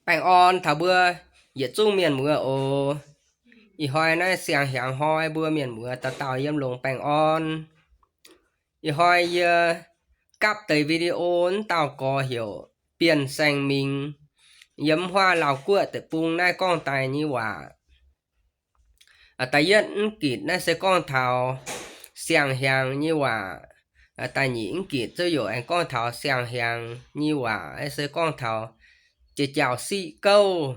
Baengh orn taux mbuo yietc zungv mienh muoz oc. Ih hnoi naaiv siang-hnyangx hnoi mbuo mienh muoz dauh dauh yiem longx baengh orn. Ih hnoi yie gapv deix video wuov dauh gorx heuc Bienh Saeng Mingx, yiem Huaav Lauv Guoqv deic-bung naaiv gorngv daaih nyei waac. Da'yietv mv gitc naaiv se gorngv taux siang-hnyangx nyei waac. Da'nyeic mv gitc zuqc youc aengx gorngv taux siang-hnyangx nyei waac, se gorngv taux jiex jauv siqv gouv.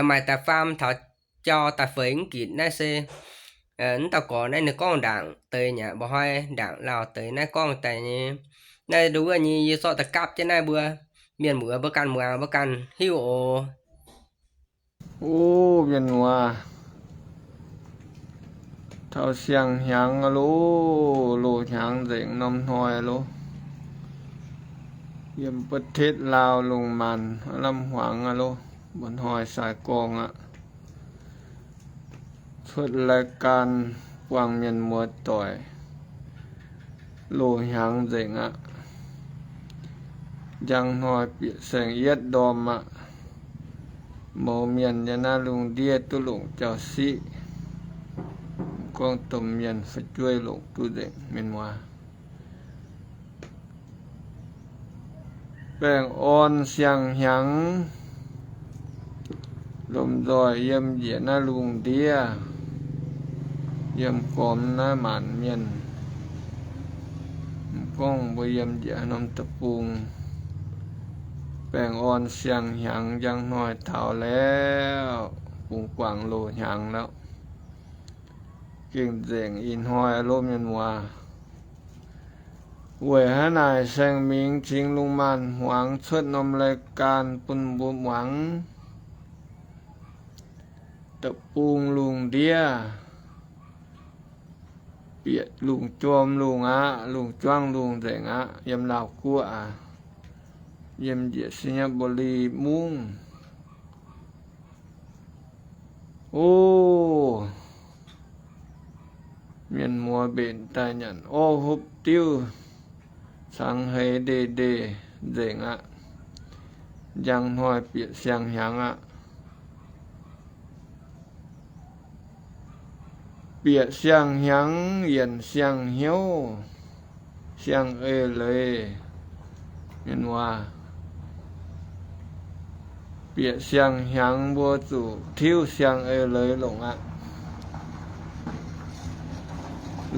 Maaih da'faam taux jauv da'feix mv gitc naaiv se wuov dauh gorx naaiv ninh gorngv ndaangc deix nyei, mba'hnoi ndaangc lauh deix naaiv gorngv daaih nyei. Naaiv nduov nyei yie zorqv daaih gapv jienv naaiv mbuo mienh muoz mbuo ganh muangx mbuo ganh hiuv oc. O mienh muoz, taux siang-hnyangx aqv loh, loz-hnyangx nzengc norm hnoi loh. Yiem ประเทศลาว lungh maanz lamh hmuangx aqv loh, mba'hnoi sai gorngv aqv. Cuotv รายการ buangh mienh muoz doic, loz-hnyangx nzengc aqv. Njang hnoi bieqc saeng-yietv ndorm aqv. Mouz mienh yiem naaiv lungh ndiev duqv longc jauv siqv, gorngv domh mienh fu'jueiv longc duqv nzengc mienh muoz. Baengh orn siang-hnyangx lomh nzoih yiem njiec naaiv lungh ndiev, yiem gormx naaiv maanc mienh, mv gorngv mbuo yiem njiec norm deic-bung, baengh orn siang-hnyangx njang hnoi taux lorqc, bungx guangc loz-hnyangx lorqc. Gengh nzengc ih hnoi loh mienh muoz. Weic haaix naaic Saeng Mingx cingx lungh maanz hmuangx cuotv norm รายการ bun mbuo muangx? Deic-bung lungh ndiev, bieqc lungh jorm lungh aqv, lungh juangv lungh nzengc aqv. Yiem Laauv Guoqv aac, yiem njiec ไชยบุรี mungv. O mienh muoz mbenc daaih nyanc orv hopv diuv, cangx heix ndeic ndeic nzengc aqv. Njang hnoi bieqc siang-hnyangx aqv. Bieqc siang-hnyangx yienc siang-hnyouv, siang-eix-leiz. Mienh muoz, bieqc siang-hnyangx mbuo zuqc tiuv siang-eix-leiz longc aqv.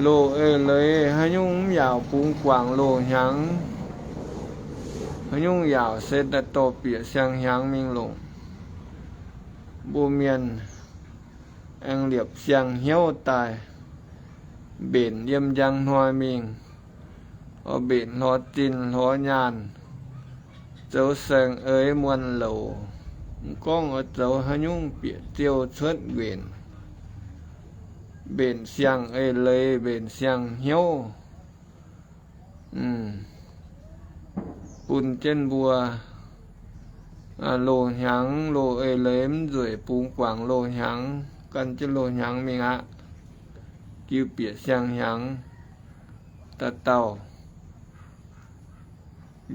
Loz-eix-leiz haaix nyungc mv yaauc bungx guangc loz-hnyangx, haaix nyungc yaauc se daaih dorh bieqc siang-hnyangx mingh longc. Mbuo mienh aengx liepc siang-hnyouv daaih mbenc yiem njang hnoi mingh, oix mbenc hlorx zinh hlorx nyaanh, zoux saeng-eix muonh louc, mv gorngv oix zoux haaix nyungc bieqc ziou cuotv nquenc, mbenc siang-eix-leiz, mbenc siang-hnyouv. Bun jienv mbuo loz-hnyangx loz-eix-leiz mv nzueic, bungx guangc loz-hnyangx, gan jienv loz-hnyangx mingh aqv. Jiu bieqc siang-hnyangx, dauh dauh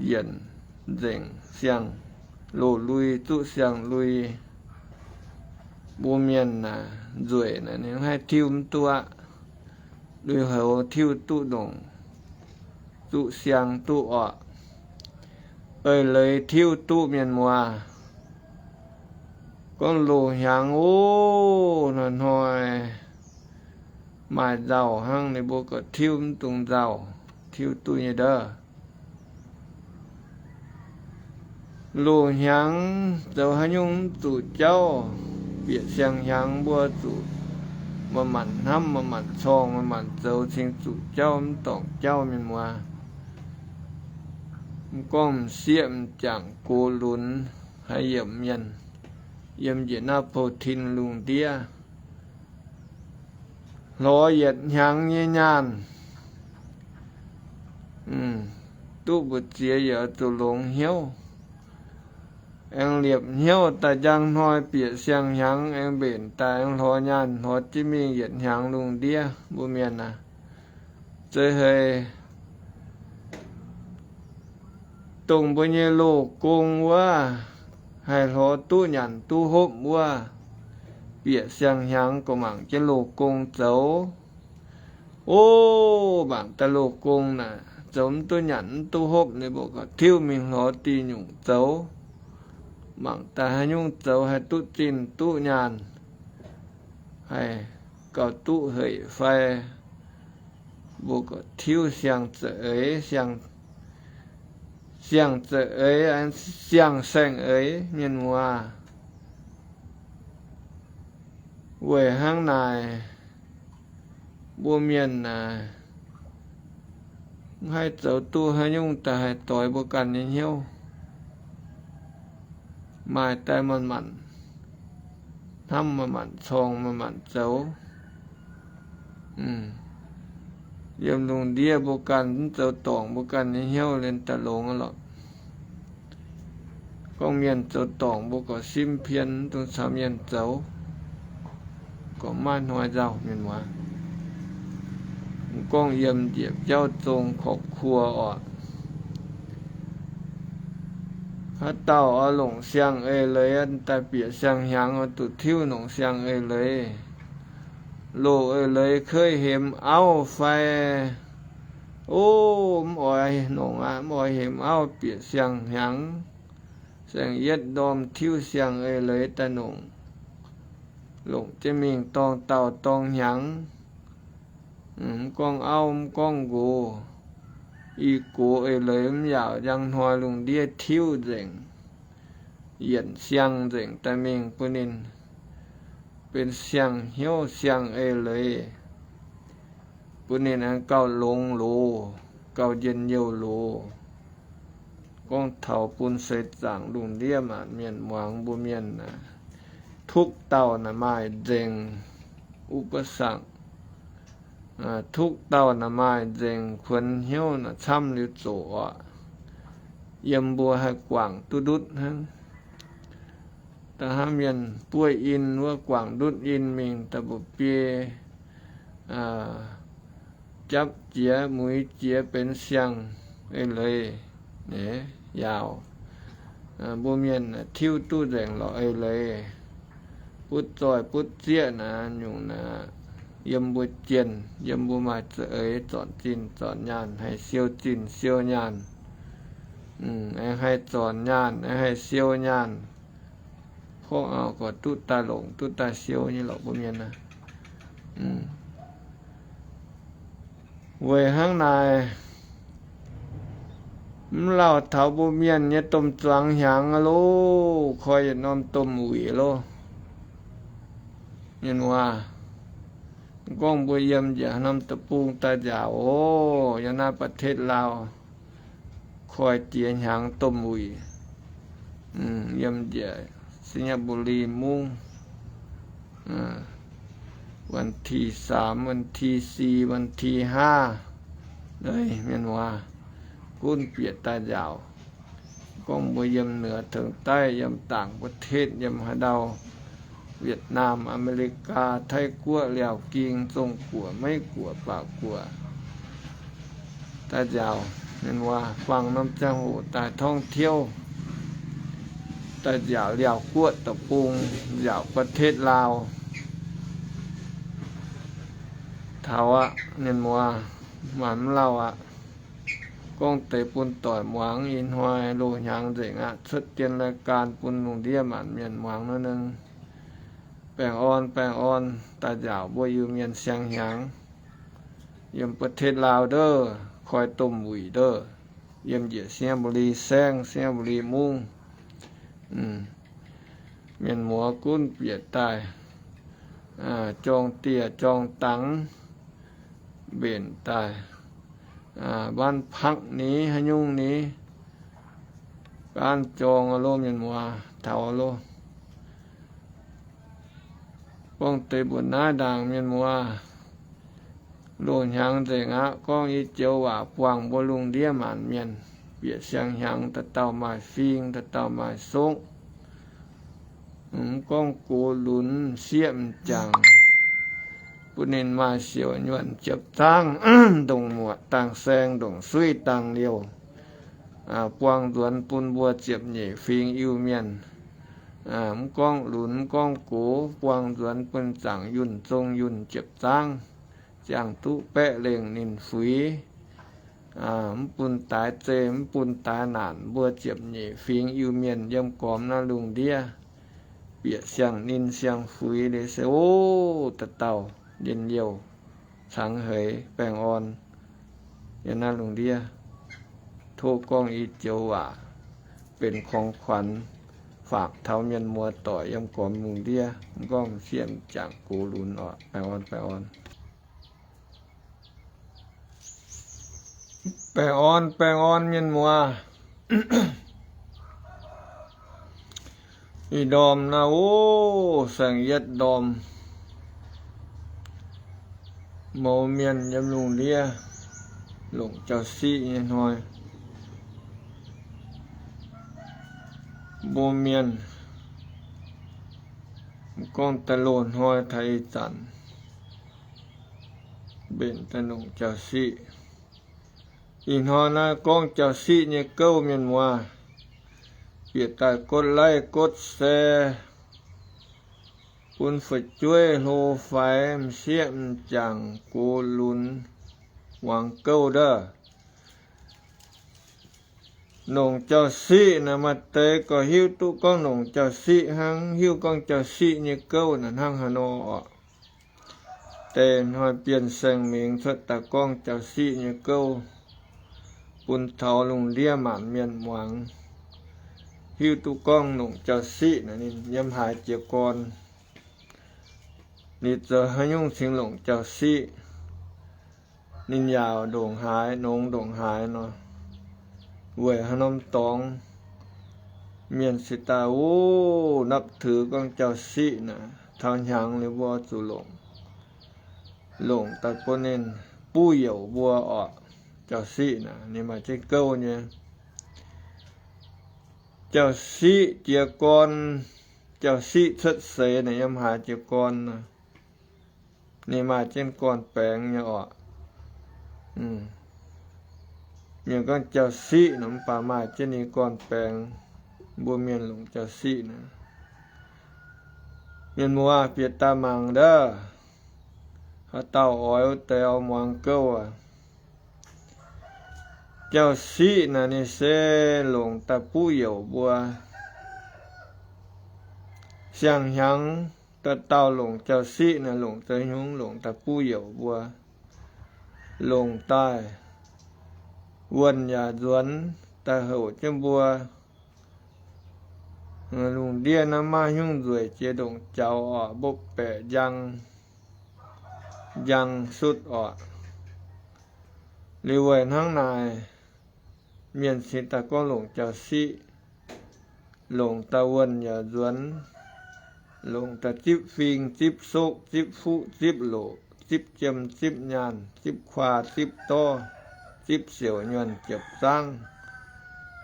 yienc nzengc siang, loz-lui zuqv siang-lui. Mbuo mienh naaic nzueic naaic ninh haih tiuv mv duqv aqv. Lui-houx tiuv duqv longc, zuqc siang duqv orqc, eix-leiz tiuv duqv mienh muoz. Gorngv loz-hnyangx oc, hnoi-hnoi maaih nzauh hnangv, ninh mbuo gorqv tiuv mv dungx nzauh, tiuv duqv nyei ndov. Loz-hnyangx zoux haaix nyungc mv zuqc jauv, bieqc siang-hnyangx mbuo zuqc maaih manc hnamv, maaih manc corngh, maaih manc zoux cingx zuqc jauv mv dorngc jauv mienh muoz. Mv gorngv m'sieqv m'jangc gox lunx haaix yiemc mienh yiem njiec naaiv pou tin lungh ndiev, hlorx yietc hnyangx nyei nyaanh, duqv mbu'ziex yaac zuqc longx hnyouv. Aengx liepc hnyouv daaih njang hnoi bieqc siang-hnyangx aengx mbenc daaih aengx hlorx nyaanh hlorx jienv mingh yietc hnyangx lungh ndiev mbuo mienh aac. Zeiz haic, dongh mbuo nyei loz gong wuov, haih hlorx duqv nyanc duqv hopv wuov, bieqc siang-hnyangx gorqv mangc jienv loz-gong zoux. O, mangc daaih loz-gong naaic zoux mv duqv nyanc mv duqv hopv, ninh mbuo gorqv tiuv mingh hlorx diuh nyungc zoux. Mangc daaih haaix nyungc zoux haih duqv zinh duqv nyaanh, haih gauh duqv hec fai, mbuo gorqv tiuv siang-za'eix, siang-za'eix, siang saeng-eix, mienh muoz. Weic hnangv naaic, mbuo mienh naaic mv haih zoux duqv haaix nyungc daaih haih doix mbuo ganh nyei hnyouv. Maaih daaih manc-manc hnamv, manc-manc corng, manc-manc zoux. Yiem lungh ndiev mbuo ganh mv zoux dorngc mbuo ganh nyei hnyouv, liemh daaih longx lorqc. Gorngv mienh zoux dorngc mbuo gorqv simv pien, mv dungx caux mienh zoux, gorngv maiv hnoi nzauh, mienh muoz. Gorngv yiem njiec biauv zong ครอบครัว orqc, haaix dauh oix longc siang eix leiz daaih bieqc siang-hnyangx, oix duqv tiuv nongc siang eix leiz, loz eix leiz keuv hemx auv fai? O, mv oix nongc aqv, mv oix hemx auv, bieqc siang-hnyangx, saeng-yietv ndorm tiuv siang eix leiz daaih nongc, longc jienv mingh dorng dauh dorng hnyangx. Mv gorngv auv mv gorngv nqox, i gox eix leiz mv yaauc njang hnoi lungh ndiev tiuv nzengc, yienc siang nzengc daaih mingh bun ninh benx siang-hnyouv siang eix leiz, bun ninh aengx gauh longx loz, gauh njien-youh loz. Gorngv taux bun seix zaangc lungh ndiev maanc mienh muangx mbuo mienh naaic, ทุกข์ dauh naaic maaih nzengc อุปสรรค, ทุกข์ dauh naaic maaih nzengc kuonx hnyouv naaic camv liuz zoqc orqc. Yiem mbuo haih guangc duqv ndutv hnangv. Da'hnangv mienh buov in wuov, guangc ndutv in mingh daaih mba'biei japv jiex muix jiex benx siang eix leiz. Yaauc mbuo mienh tiuv duqv nzengc lorqc eix leiz. Butv zoih butv zieqv naaic nyungc naaic, yiem mbuo jienh, yiem mbuo maaih za'eix zornc zinh zornc nyaanh, haih siou zinh siou nyaanh, aengx haih zornc nyaanh, aengx haih siou nyaanh, korv-au gorqv duqv daaih longc duqv daaih siou nyei lorqc mbuo mienh aav. Weic hnangv naaic, mv lauh taux mbuo mienh nyei domh zuangx hnyangx aqv loh, koi yietc norm domh wuic loh. Mienh muoz, gorngv mbuo yiem njiec norm deic-bung daaih nziaauc oc, yiem naaiv ประเทศลาว koi jiex hnyangx domh wuic, yiem njiec ไชยบุรี mungv, วันที่สาม วันที่สี่ วันที่ห้า mienh muoz, gunv bieqc daaih nziaauc. Gorngv mbuo yiem เหนือ tengx daiv, yiem ต่างประเทศ, yiem haaix ndau, Việt Nam, America, Taiv Guoqv, Liaauc Ging, Zong Guoqv, Meiv Guoqv, Baac Guoqv, daaih nziaauc, mienh muoz, fangx norm ziangh hoc daaih ท่องเที่ยว, daaih nziaauc Liaauc Guoqv deic-bung, nziaauc ประเทศลาว taux aqv, mienh muoz, maanc mv lauh aqv. Gorngv deix bun doic muangx, ih hnoi loz-hnyangx nzengc aqv. Cuotv dien รายการ bun lungh ndiev maanc mienh muangx nor, ninh baengh orn, baengh orn, daaih nziaauc mbuo Iu-Mienh siang-hnyangx. Yiem ประเทศลาว ndouv, koi domh wuic ndouv, yiem njiec ไชยบุรี saengv, ไชยบุรี mungv. Mienh muoz gunv bieqc daaih, jorng dieh jorng dangx, mbenc daaih, บ้านพัก ni, haaix nyungc ni, gaanv jorng loh, mienh muoz, taux loh. Gorngv deix mbuoqc naaiv ndaangc, mienh muoz, loz-hnyangx nzengc aqv. Gorngv i joux waac buangh mbuo lungh ndiev maanc mienh, bieqc siang-hnyangx, dauh dauh maaih fing, dauh dauh maaih sokv. Mv gorngv gox lunx sieqv m'jangc, bun ninh maaih siouc nyuonh jiepv zaangv, ndongc muoqc dangh saeng, ndongc suiv dangh liouh, buang nzuonx bun mbuo ziepc nyeic fingx Iu-Mienh. Mv gorngv lunx mv gorngv gox, buang nzuonx bun zaangc yunh zong yunh jiepc zaangv, ziangh duqv baeqv lengh ninh fuix. Mv bun daix zei, mv bun daix naanc, mbuo ziepc nyeic fingx Iu-Mienh yiem gormx naaiv lungh ndiev, bieqc siang-ninh siang-fuix liuz se, o, dauh dauh njien-youh cangx heix baengh orn yiem naaiv lungh ndiev. Tov gorngv i joux waac benx ของขวัญ faatv taux mienh muoz doic yiem gormx lungh ndiev, mv gorngv m'sieqv m'jangc gox lunx oc. Baengh orn, baengh orn. Baengh orn, baengh orn mienh muoz. Ih ndorm naaiv, o, saeng-yietv ndorm, mouz mienh yiem lungh ndiev longc jauv-siqv nyei hnoi. Mbuo mienh gorngv daaih loz-hnoi taux ih zanc mbenc daaih longc jauv-siqv. Ih hnoi naaiv gorngv jauv-siqv nyei gouv mienh muoz, bieqc daaih กดไลค์ กดแชร์ bun fu'jueiv hlo faix m'sieqv m'jangc gox lunx muangx gouv ndov. Longc jauv-siqv naaic maaih deix gorqv hiuv duqv gorngv longc jauv-siqv hnangv, hiuv gorngv jauv-siqv nyei gouv naaic hnangv haaix nor oc. Deix hnoi Bienh Saeng Mingx cuotv daaih gorngv jauv-siqv nyei gouv bun taux lungh ndiev maanc mienh muangx, hiuv duqv gorngv longc jauv-siqv naaic ninh yiem haaix jiez gorn, ninh zoux haaix nyungc cingx longc jauv-siqv. Ninh yaac ndongc haaix nongx ndongc haaix nor, weic haaix norm dorngx mienh cingx daaih, o, นับถือ gorngv jauv-siqv naaic, taux hnyangx liuz mbuo zuqc longc, longc daaih bun ninh buv youc mbuo oc. Jauv-siqv naaic ninh maaih jienv gouv nyei. Jauv-siqv jiez gorn, jauv-siqv cuotv seix naaic yiem haaix jiez gorn nor, ninh maaih jienv gorn-baengx nyei oc. Mienh gorngv jauv-siqv nor mv baac maaih jienv ninh gorn-baengx. Mbuo mienh longc jauv-siqv naaic, mienh muoz bieqc daaih mangc ndov. Haaix dauh oix wuov deix oix muangx gouv aac. Jauv-siqv naaic ninh se longc daaih buv youc mbuo. Siang-hnyangx dauh dauh longc jauv-siqv naaic longc zoux hnyungv? Longc daaih buv youc mbuo, longc daaih wuonh yaac nzuonx daaih houc jienv mbuo. Lungh ndiev naaiv maiv hnyungv nzueic jiex ndongc jaux oc, mbopv baeqc njang, njang sutv oc. Liuz weic hnangv naaic, mienh cingx daaih gorngv longc jauv-siqv, longc daaih wuonh yaac nzuonx, longc daaih zipv fing, zipv sokv, zipv fuqv, zipv loqc, zipv jiem, zipv nyaanh, zipv kuaa, zipv dorv, zipv siouc nyuonh jiepc zaangv,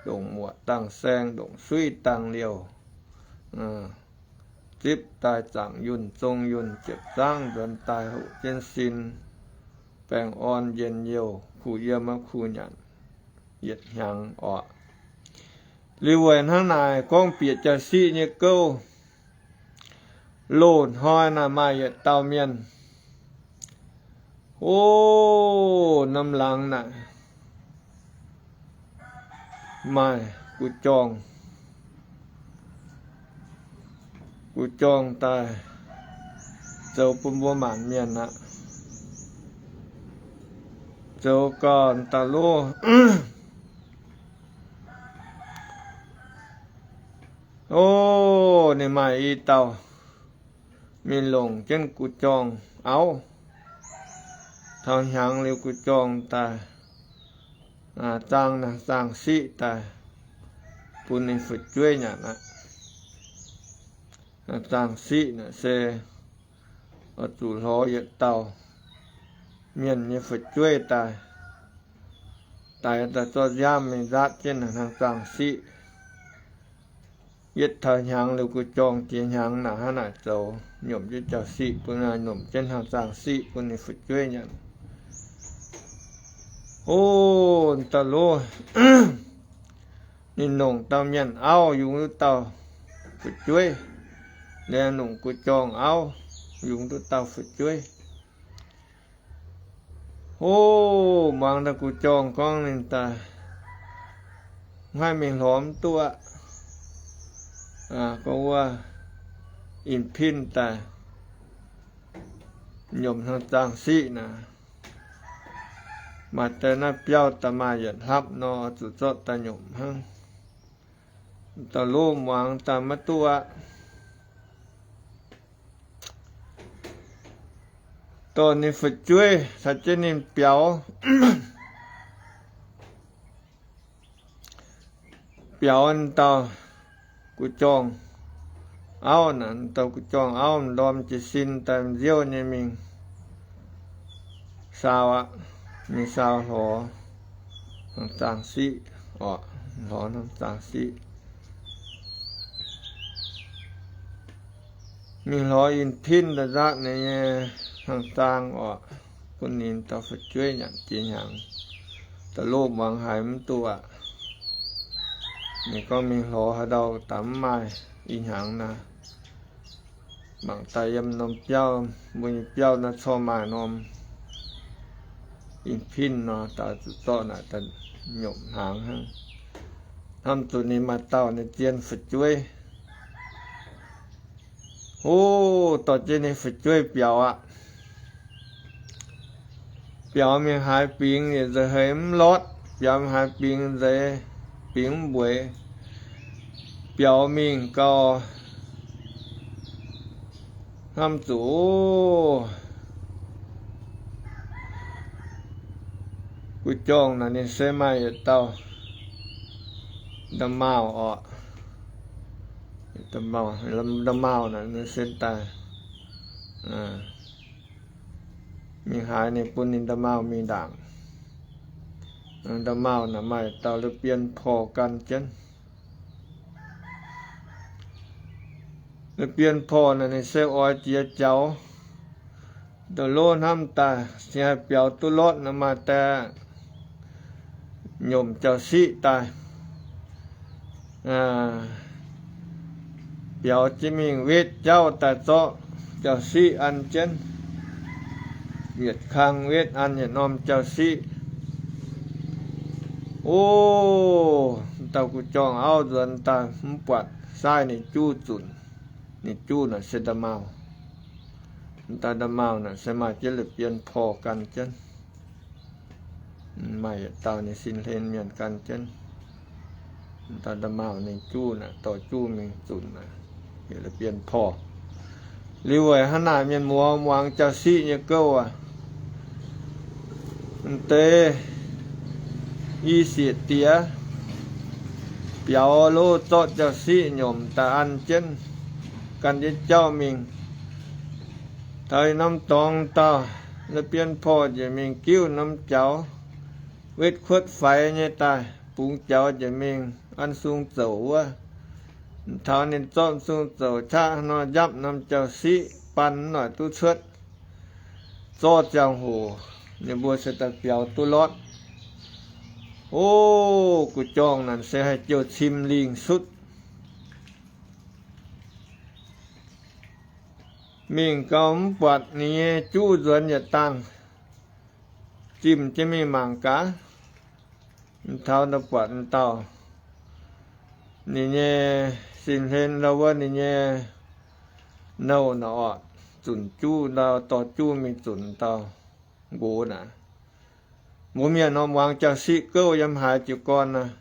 ndongc muoqc dangh saeng, ndongc suiv dangh liouh, zipv daaih zaangc yunh zong yunh jiepc zaangv nzuonx daaih hoqc jienv sin, baengh orn njien-youh, kuh yiem kuh nyanc yietc hnyangx oc. Liuz weic hnangv naaic gorngv bieqc jauv-siqv nyei gouv, loz-hnoi naaic maaih yietc dauh mienh, o, norm laangz naaic maaih gu'jorngh, gu'jorngh daaih zoux bun mbuo maanc mienh aqv. Zoux gau daaih lov. O, ninh maaih i dauh mienh longc jienv gu'jorngh auv. Taux hnyangx liuz gu'jorngh daaih zaang, zaang siqv daaih bun ninh fu'jueiv nyanc aqv. Zaang siqv naaic se oix zuqc lorz yietc dauh mienh nyei fu'jueiv daaih, daix daaih zorqv nziaamv mingh nzaatv jienv naaic hnangv zaang siqv. Yietv taux hnyangx liuz gu'jorngh jiex hnyangx naaic hnangv naaic zoux, nyiemc jienv jauv-siqv bun, nyiemc jienv hnangv zaang siqv bun ninh fu'jueiv nyanc. O, daaih lov, ninh longc dauh mienh auv yungz wuov dauh fu'jueiv, liemh longc gu'jorngh auv yungz duqv dauh fu'jueiv. O, muangx daaih gu'jorngh gorngv ninh daaih, mv haih mingh hlorm mv duqv aqv. Gorngv wuov in-pinh daaih nyomc hnangv zaangh siqv naaic, maaih deix naaiv biauv daaih maaih yietc hlapv nor, zuqc zorqv daaih nyomc hnangv. Dauh loz muangx daaih maiv duqv aqv. Dorh ninh fu'jueiv caux jienv ninh biaux, biaux dauh gu'jorngh auv naaic, dauh gu'jorngh auv m'ndorm jiez sin daaih nziouv nyei mingh saau aqv. Mingh saau hlorx hnangv zaangh siqv oc, hlorx hnangv zaangh siqv. Mingh hlorx in-pinh daaih nzaqv ninh nyei hnangv zaangh oc, bun ninh dauh fu'jueiv nyanc jiex hnyangx. Dauh loz muangx haiz mv duqv aqv. Ninh gorngv mingh hlorx haaix ndau daaih mv maaih ih hnyangx naaic. Mangc daaih yiem norm biauv, mbuo nyei biauv naaiv corc maaih norm in-pinh nor, daaih zuqc zorqv naaic daaih nyomc hnaangx hnangv. Hnamv zuqc ninh maaih dauh ninh zien fu'jueiv. O, dorh jienv ninh fu'jueiv biaux aqv. Biaux mingh haaix bingx yietc nza'heic mv lortv, biaux mingh haaix bingx nzeix bingx mv mbueiz. Biaux mingh gau, hnamv zuqc gu'jorngh naaic ninh se maaih yietc dauh nda'maauh oc. Nda'maauh naaic ninh se daaih mingh haaix ninh bun ninh nda'maauh mingh ndaangc. Nda'maauh naaic maaih dauh la'bien porh gan jienv. La'bien porh naaic ninh se oix jiex jaux. Dauh loz hnamv daaih cingx haih biaux duqv lortv nor, maaih deix nyomc jauv-siqv daaih, biaux jienv mingh wetv jauv daaih zorqv jauv-siqv an jienv. Yietc kang wetv an yietc norm jauv-siqv. O, dauh gu'jorngh auv nzuonx daaih mv buatc, saaiv ninh juv zunc. Ninh juv naaic se nda'maauh. Dauh nda'maauh naaic se maaih jienv la'bien porh gan jienv. Maaih yietc dauh ninh sin hlen mienh gan jienv. Dauh nda'maauh ninh juv naaic dorh juv mingh zunc naaic, heuc la'bien porh. Liuz weic hnangv naaic mienh muoz muangx jauv-siqv nyei gouv aac, m'deix i sieqv diex biaux loz zorqv jauv-siqv nyomc daaih an jienv, gan jienv jauv mingh. Taux norm dorngx dauh la'bien porh njiec mingh giuv norm jaux, wetv kuotv faix nyei daaih bungx jaux njiec mingh an sung zouc wuov. Taux ninh zorqv sung zouc qaqv nor, njapv norm jauv-siqv baan noic duqv cuotv. Zorqv ziangh hoc ninh mbuo se daaih biaux duqv lortv. O, gu'jorngh naaic se haih jouh cim lingh sutv. Mingh gau mv buatc ninh nyei juv nzuonx yietc dangh, zimh jienv mingh mangc gaax. Taux daaih buatc dauh ninh nyei sin hlen ndau wuov ninh nyei nouh naaic orqc, zunc juv ndau, dorh juv mingh zunc dauh nqox naaic. Mbuo mienh nor muangx jauv-siqv gouv yiem haaix jiez gorn naaic.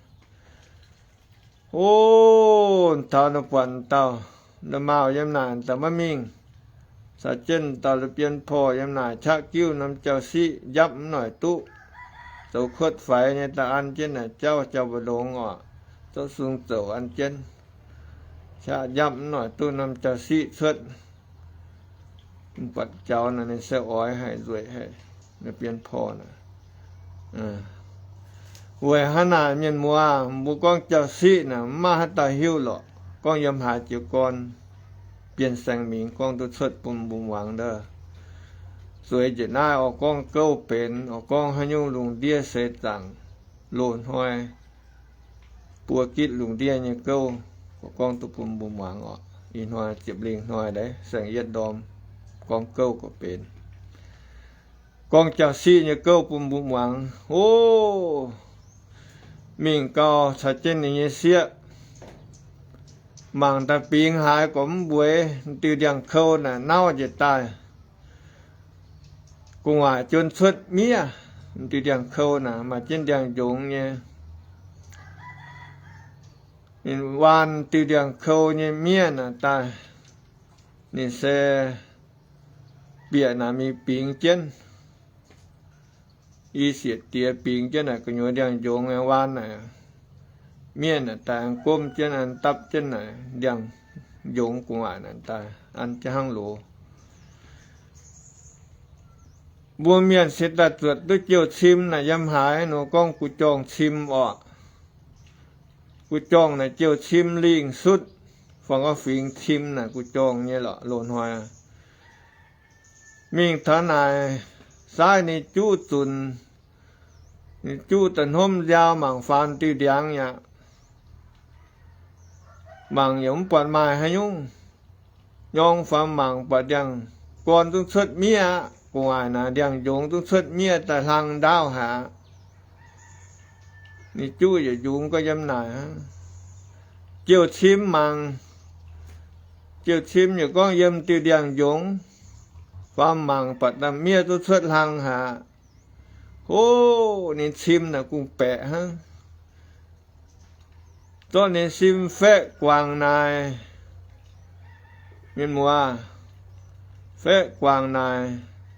O, taux daaih buatc dauh nda'maauh yiem naaic daaih maiv mingh. Caux jienv dauh la'bien porh yiem naaic qaqv giuv norm jauv-siqv njapv mv noic duqv, zoux kuotv faix nyei daaih an jienv naaic jauv jauv mbu'ndongx orqc, zorqv sung zouc an jienv, qaqv njapv mv noic duqv norm jauv-siqv cuotv. Mv buatc jaux naaic ninh se oix haic nzueic haic, la'bien porh naaic. Weic hnangv naaic mienh muoz, mbuo gorngv jauv-siqv naaic mv maaih haaix dauh hiuv lorqc. Gorngv yiem haaix jiez gorn, Bienh Saeng Mingh gorngv duqv cuotv bun mbuo muangx ndov. Zueiz njiec naaiv oix gorngv gouv benx, oix gorngv haaix nyungc lungh ndiev seix zaangc loz-hnoi buo gitv lungh ndiev nyei gouv. Gorngv duqv bun mbuo muangx oc. Ih hnoi ziepc lingh hnoi deix saeng-yietv ndorm gorngv gouv gorqv-benx, gorngv jauv-siqv nyei gouv bun mbuo muangx. O, mingh gau caux jienv ninh nyei sieqv mangc daaih bingx haaix gorqv mv mbueix, diuh ndiangx-kou naaic nauv njiec daaih. Gu'nguaaic jun cuotv miev, diuh ndiangx-kou naaic maaih jienv ndiangx-njongz nyei. Ninh waan diuh ndiangx-kou nyei miev naaic daaih, ninh se bieqc naaic mingh bingx jienv. I sieqv diex bingx jienv naaic gu'nyuoz ndiangx-njongz nyei waan naaic, miev naaic daaih an gomv jienv, an dapv jienv naaic ndiangx-njongz gu'nguaaic naaic daaih an jienv hnangv loz. Mbuo mienh se daaih zuotc duqv jiouv cim naaic yiem haaix nor gorngv gu'jorngh cim orqc. Gu'jorngh naaic jiouv cim lingh sutv, fangx-gorngv fingx cim naaic gu'jorngh nyei lorqc loz-hnoi. Mingh taux naaic saaiv ninh juv zunc, ninh juv da'hnomv nziaaux mangc faaux diuh ndiangx yaac mangc yaac mv buatc maaih haaix nyungc. Nyorng faaux mangc buatc ndiangx-gorn zungv cuotv miev aqv. Gu'nguaaic naaic ndiangx-njongz zungv cuotv miev daaih hlang ndaauv haic aqv. Ninh juv yaac njungx gorngv yiem naaic hnangv. Jiouv cim mangc, jiouv cim yaac gorngv yiem diuh ndiangx-njongz. Faaux mangc buatc miev zungv cuotv hlang haic aqv. O, ninh cim naaic kungx-baeqc hnangv. Zorqv ninh sim faeqv guangc naaic, mienh muoz, faeqv guangc naaic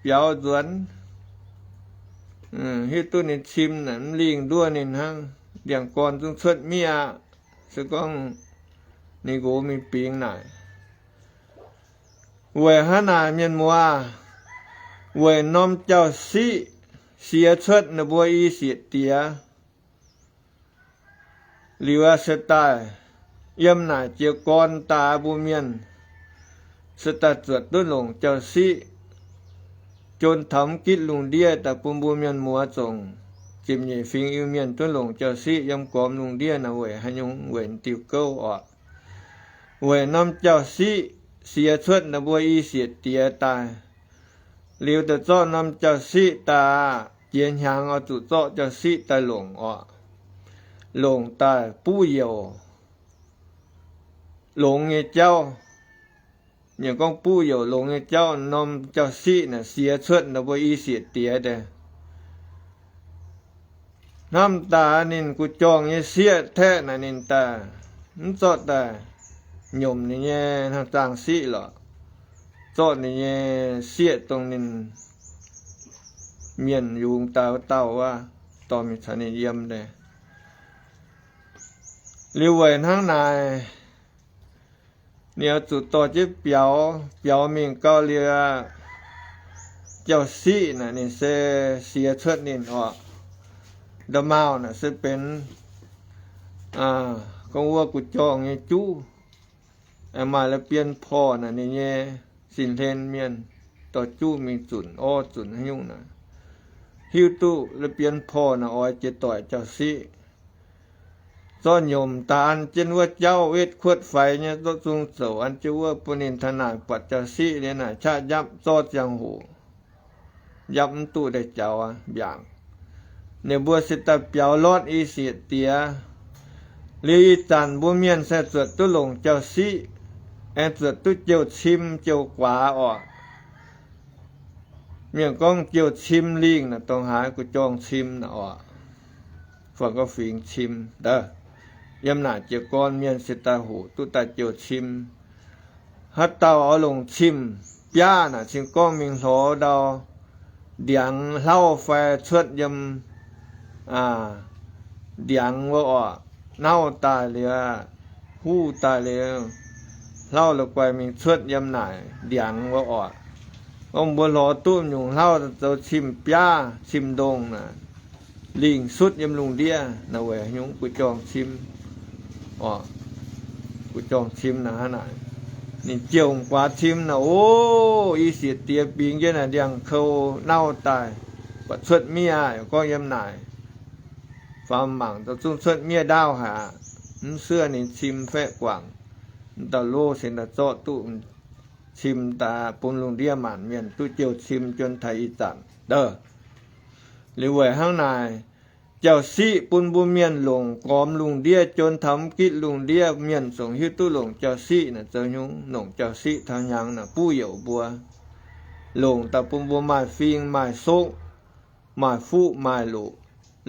biaux nzuonx, hiuv duqv ninh cim naaic mv lingh nduov ninh hnangv. Ndiangx-gorn zungv cuotv miev aqv. Se gorngv ninh nqox mingh bingx naaic, weic hnangv naaic, mienh muoz, weic norm jauv-siqv siex cuotv ninh mbuo i sieqv diex. Liuz aqv se daaih yiem naaic jiez gorn daaih mbuo mienh se daaih zuotc duqv longc jauv-siqv, jon taux mv gitv lungh ndiev daaih bun mbuo mienh muoz zongc ziepc nyeic fingx Iu-Mienh duqv longc jauv-siqv yiem gormx lungh ndiev naaic weic haaix nyungc? Weic diuh gouv orqc. Weic norm jauv-siqv siex cuotv ninh mbuo i sieqv diex daaih. Liuz daaih zorqv norm jauv-siqv daaih, jiex hnyangx oix zuqc zorqv jauv-siqv daaih longc orqc. Longc daaih buv youc longx nyei jauv. Mienh gorngv buv youc longx nyei jauv, norm jauv-siqv naaic siex cuotv ninh mbuo i sieqv diex daaih. Hnamv daaih ninh gu'jorngh nyei sieqv taeqv naaic ninh daaih mv zorqv daaih nyomc ninh nyei hnangv zaangh siqv lorqc. Zorqv ninh nyei sieqv dongh ninh mienh yungz daaih wuov dauh wuov, dorh mingh caux ninh yiem daaih. Liuz weic hnangv naaic, ninh oix zuqc dorh jienv biaux, biaux mingh gau liuz, jauv-siqv naaic ninh se siex cuotv ninh orqc. Nda'maauh naaic se benx gorngv wuov gu'jorngh nyei juv. Maaih la'bien porh naaic ninh nyei sin-hlen mienh dorh juv mingh zunc orv zunc haaix nyungc naaic, hiuv duqv la'bien porh naaic oix jiex doic jauv-siqv. Zorqv nyomc daaih an jienv wuov jauv wetv kuotv faix nyei, zorqv zung zouc an jienv wuov bun ninh taux naaic buatc jauv-siqv liuz naaic qaqv njapv zorqv ziangh hoc, njapv mv duqv deix jaux mbiaangc. Ninh mbuo se daaih biaux lortv i sieqv diex. Liuz ih zanc mbuo mienh se zuotc duqv longc jauv-siqv, aengx zuotc duqv jouh cim jouh guaax orqc. Mienh gorngv jouh cim lingh naaic dongh haaix, gu'jorngh cim naaic orqc. Fangx-gorngv fingx cim daaih. Yiem naaic jiez gorn mienh se daaih hoqc duqv daaih jouh cim. Haaix dauh oix longc cim-biaav naaic cingx gorngv mingh hlorx ndau ndiangx hlauv fai cuotv yiem ndiangx wuov orqc, nauv daaih liuz, huv daaih liuz, hlauv la'guaih mingh cuotv yiem naaic ndiangx wuov orqc. Gorngv mbuo hlorx duqv nyungc hlauv zoux cim-biaav cim-ndongh naaic, lingh sutv yiem lungh ndiev naaic weic haaix nyungc? Gu'jorngh cim orqc. Gu'jorngh cim naaic hnangv naaic. Ninh jouh guaax cim naaic, o, i sieqv diex bingx jienv naaic ndiangx-kou nauv daaih, buatc cuotv miev aqv, gorngv yiem naaic. Faam mangc daaih zungv cuotv miev ndaauv haic aqv. Mv suov ninh cim faeqv guangc. M'dauh loh cingx daaih zorqv duqv cim daaih bun lungh ndiev maanc mienh duqv jouh cim juon taaix ih zanc daaih. Liuz weic hnangv naaic, jauv-siqv bun mbuo mienh longc gormx lungh ndiev juon taux mv gitv lungh ndiev mienh zungv hiuv duqv longc jauv-siqv naaic zoux nyungc. Longc jauv-siqv taux hnyangx naaic buv youc mbuo longc daaih bun mbuo maaih fing maaih sokv, maaih fuqv maaih loqc,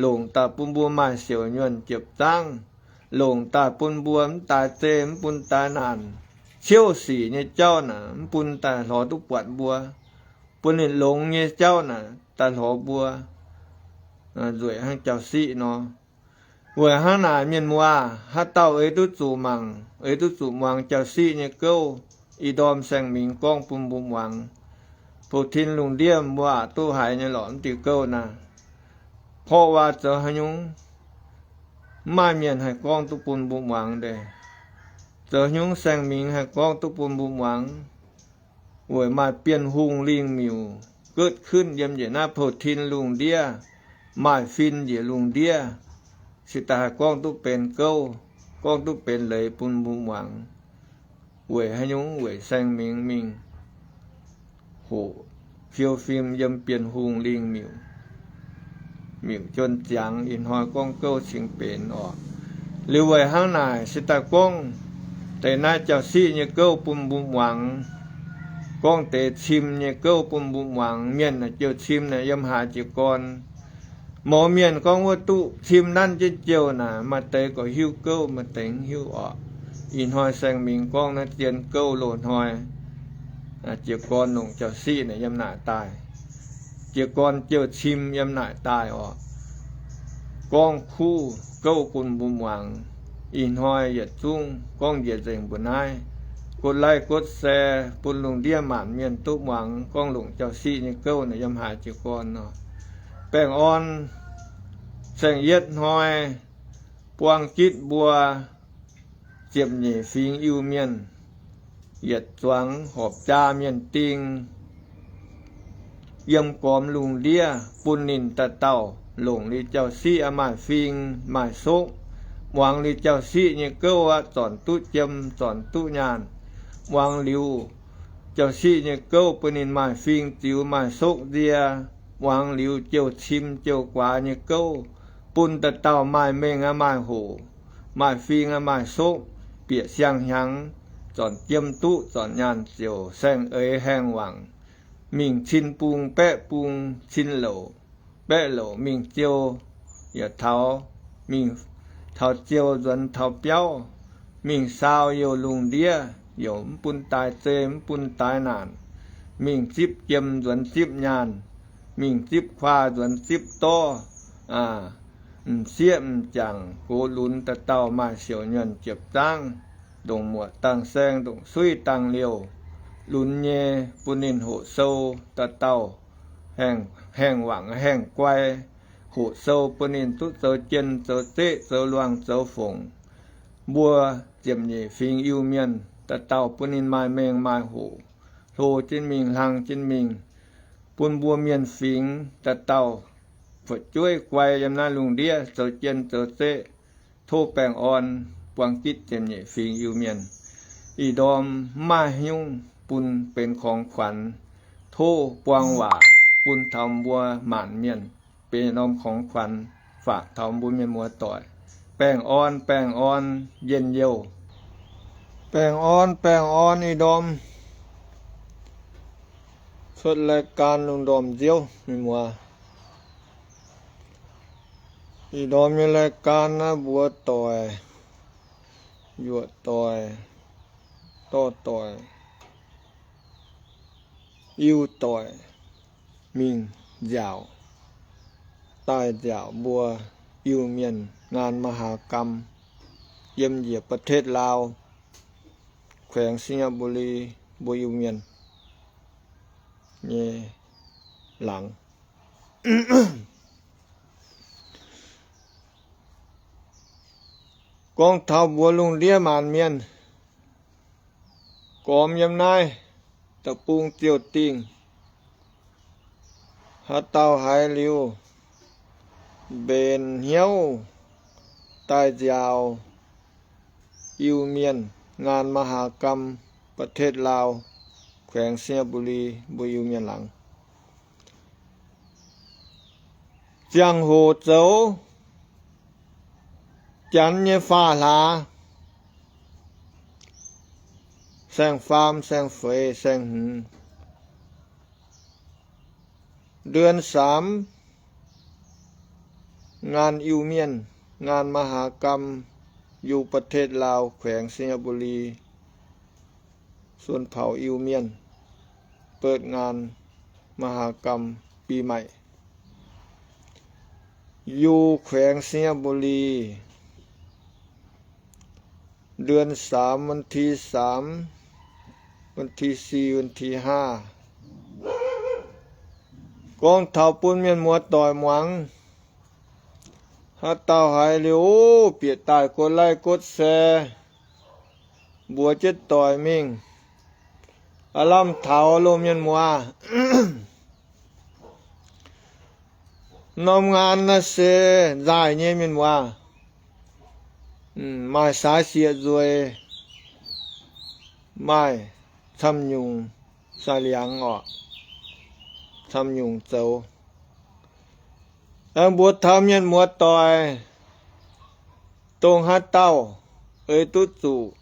longc daaih bun mbuo maaih siouc nyuonh jiepv zaangv, longc daaih bun mbuo mv daaih zei mv bun daaih naanc. Ciouv sic nyei jauv naaic mv bun daaih hlorx duqv buatc mbuo. Bun ninh longx nyei jauv naaic daaih hlorx mbuo. Nzueic hnangv jauv-siqv nor. Weic hnangv naaic, mienh muoz, haaix dauh eix duqv zuqc mangc, eix duqv zuqc muangx jauv-siqv nyei gouv, ih ndorm Saeng Mingx gorngv bun mbuo muangx. Pou-tin lungh ndiev mbuo aqc duqv haiz nyei lorqc, mv diuh gouv naaic. Porv waac zoux haaix nyungc, mv maaih mienh haih gorngv duqv bun mbuo muangx deix. Zoux haaix nyungc Saeng Mingx haih gorngv duqv bun mbuo muangx? Weic maaih Bienh Hungh lingh miuc เกิดขึ้น yiem njiec naaiv pou-tin lungh ndiev, maaih fin njiec lungh ndiev, se daaih haih gorngv duqv benx gouv, gorngv duqv benx leiz bun mbuo muangx. Weic haaix nyungc? Weic Saeng Mingx mingh hoqc fiou fim yiem Bienh Hungh lingh miuc, miuc juon ziangx ih hnoi gorngv gouv cingx benx orqc. Liuz weic hnangv naaic se daaih gorngv deix naaiv jauv-siqv nyei gouv bun mbuo muangx, gorngv deix cim nyei gouv bun mbuo muangx. Mienh naaic jouh cim naaic yiem haaix jiez gorn? Mouz mienh gorngv wuov duqv cim nanv jienv jouh naaic, maaih deix gorqv hiuv gouv, maaih deix mv hiuv orqc. Ih hnoi Saeng Mingx gorngv naaiv zien gouv loz-hnoi jiez gorn longc jauv-siqv naaic yiem naaic daaih. Jiez gorn jouh cim yiem naaic daaih orqc. Gorngv kuv gouv bun mbuo muangx. Ih hnoi yietc zungv gorngv njiec nzengc mbuo naaiv. กดไลค์ กดแชร์ bun lungh ndiev maanc mienh duqv muangx gorngv longc jauv-siqv nyei gouv naaic yiem haaix jiez gorn nor. Baengh orn saeng-yietv hnoi buang gitv mbuo ziepc nyeic fingx Iu-Mienh yietc zuangx horpc jaa mienh ding yiem gormx lungh ndiev bun ninh dauh dauh longc liuz jauv-siqv aqv, maaih fing maaih sokv, muangx liuz jauv-siqv nyei gouv aqv, zornc duqv jiem, zornc duqv nyaanh. Muangx liuz jauv-siqv nyei gouv bun ninh maaih fing ziux, maaih sokv nzie. Muangx liuz jouh cim jouh guaax nyei gouv bun dauh dauh maaih mengh aqv, maaih hoc, maaih fing aqv, maaih sokv, bieqc siang-hnyangx, zornc jiem duqv, zornc nyaanh ziouc saeng-eix haengh wangc, mingh cin bung baeqv bung, cin louc baeqv louc, mingh ziou yaac taux, mingh taux ziou nzuonx taux biauv, mingh saau youh lungh ndiev, youc mv bun daaih zei, mv bun daaih naanc, mingh zipv jiem nzuonx zipv nyaanh, mingh zipv kuaah nzuonx zipv dorv, m'sieqv m'jangc gox lunx dauh dauh maaih siouc nyuonh jiepv zaangv, ndongc muoqc dangh saeng, ndongc suiv dangh liouh, lunx nyei bun ninh hoqc sou dauh dauh haengh wangc haengh guai, hoqc sou bun ninh duqv zoux jien zoux zeqv zoux luangh zoux fongc. Mbuo ziepc nyeic fingx Iu-Mienh dauh dauh bun ninh maaih mengh maaih hoc, hlo jienv mingh, hlang jienv mingh, bun mbuo mienh fingx dauh dauh fu'jueiv guai yiem naaiv lungh ndiev zoux jien zoux zeqv. Tov baengh orn buang gitv ziepc nyeic fingx Iu-Mienh. Ih ndorm mv maaih haaix nyungc bun benx ของขวัญ. Tov buang waac bun taux mbuo maanc mienh benx norm ของขวัญ faatv taux mbuo mienh muoz-doic. Baengh orn, baengh orn, njien-youh. Baengh orn, baengh orn, ih ndorm cuotv รายการ lungh ndorm nziouv, mienh muoz. Ih ndorm nyei รายการ naaiv mbuox doic, yuoqc doic, dorh doic, Iu-Doic mingh nziaauc, daaih nziaauc mbuo Iu-Mienh งานมหากรรม yiem njiec ประเทศลาว แขวงสิงห์บุรี mbuo Iu-Mienh nyei laangz. Gorngv taux mbuo lungh ndiev maanc mienh gormx yiem naaiv deic-bung ziouh dingh, haaix dauh haiz liuz mbenc hnyouv daaih nziaaux Iu-Mienh, งานมหกรรมประเทศลาว แขวงไชยบุรี mbuo Iu-Mienh laangz. Ziangh hoc zoux Janx nyei faam hlaax, saeng-faam, saeng-feix, saeng-hmz, nden saamx, งาน Iu-Mienh, งาน มหกรรม Iu ประเทศลาว แขวงไชยบุรี ชนเผ่า Iu-Mienh เปิดงานมหกรรมปีใหม่ Iu แขวงไชยบุรี เดือนสาม วันที่สาม วันที่สี่ วันที่ห้า Gorngv taux bun mienh muoz doic muangx. Haaix dauh haiz liuz, bieqc daaih กดไลค์ กดแชร์ mbuox jienv doic mingh. Aav lamh taux loz mienh muoz. Norm งาน naaiv se nzaaih nyei mienh muoz. Maaih saaix sieqv nzueic, maaih camv nyungc saai-liangx orqc, camv nyungc zoux. Aengx mbuox taux mienh muoz doic, dongh haaix dauh ei duqv zuqc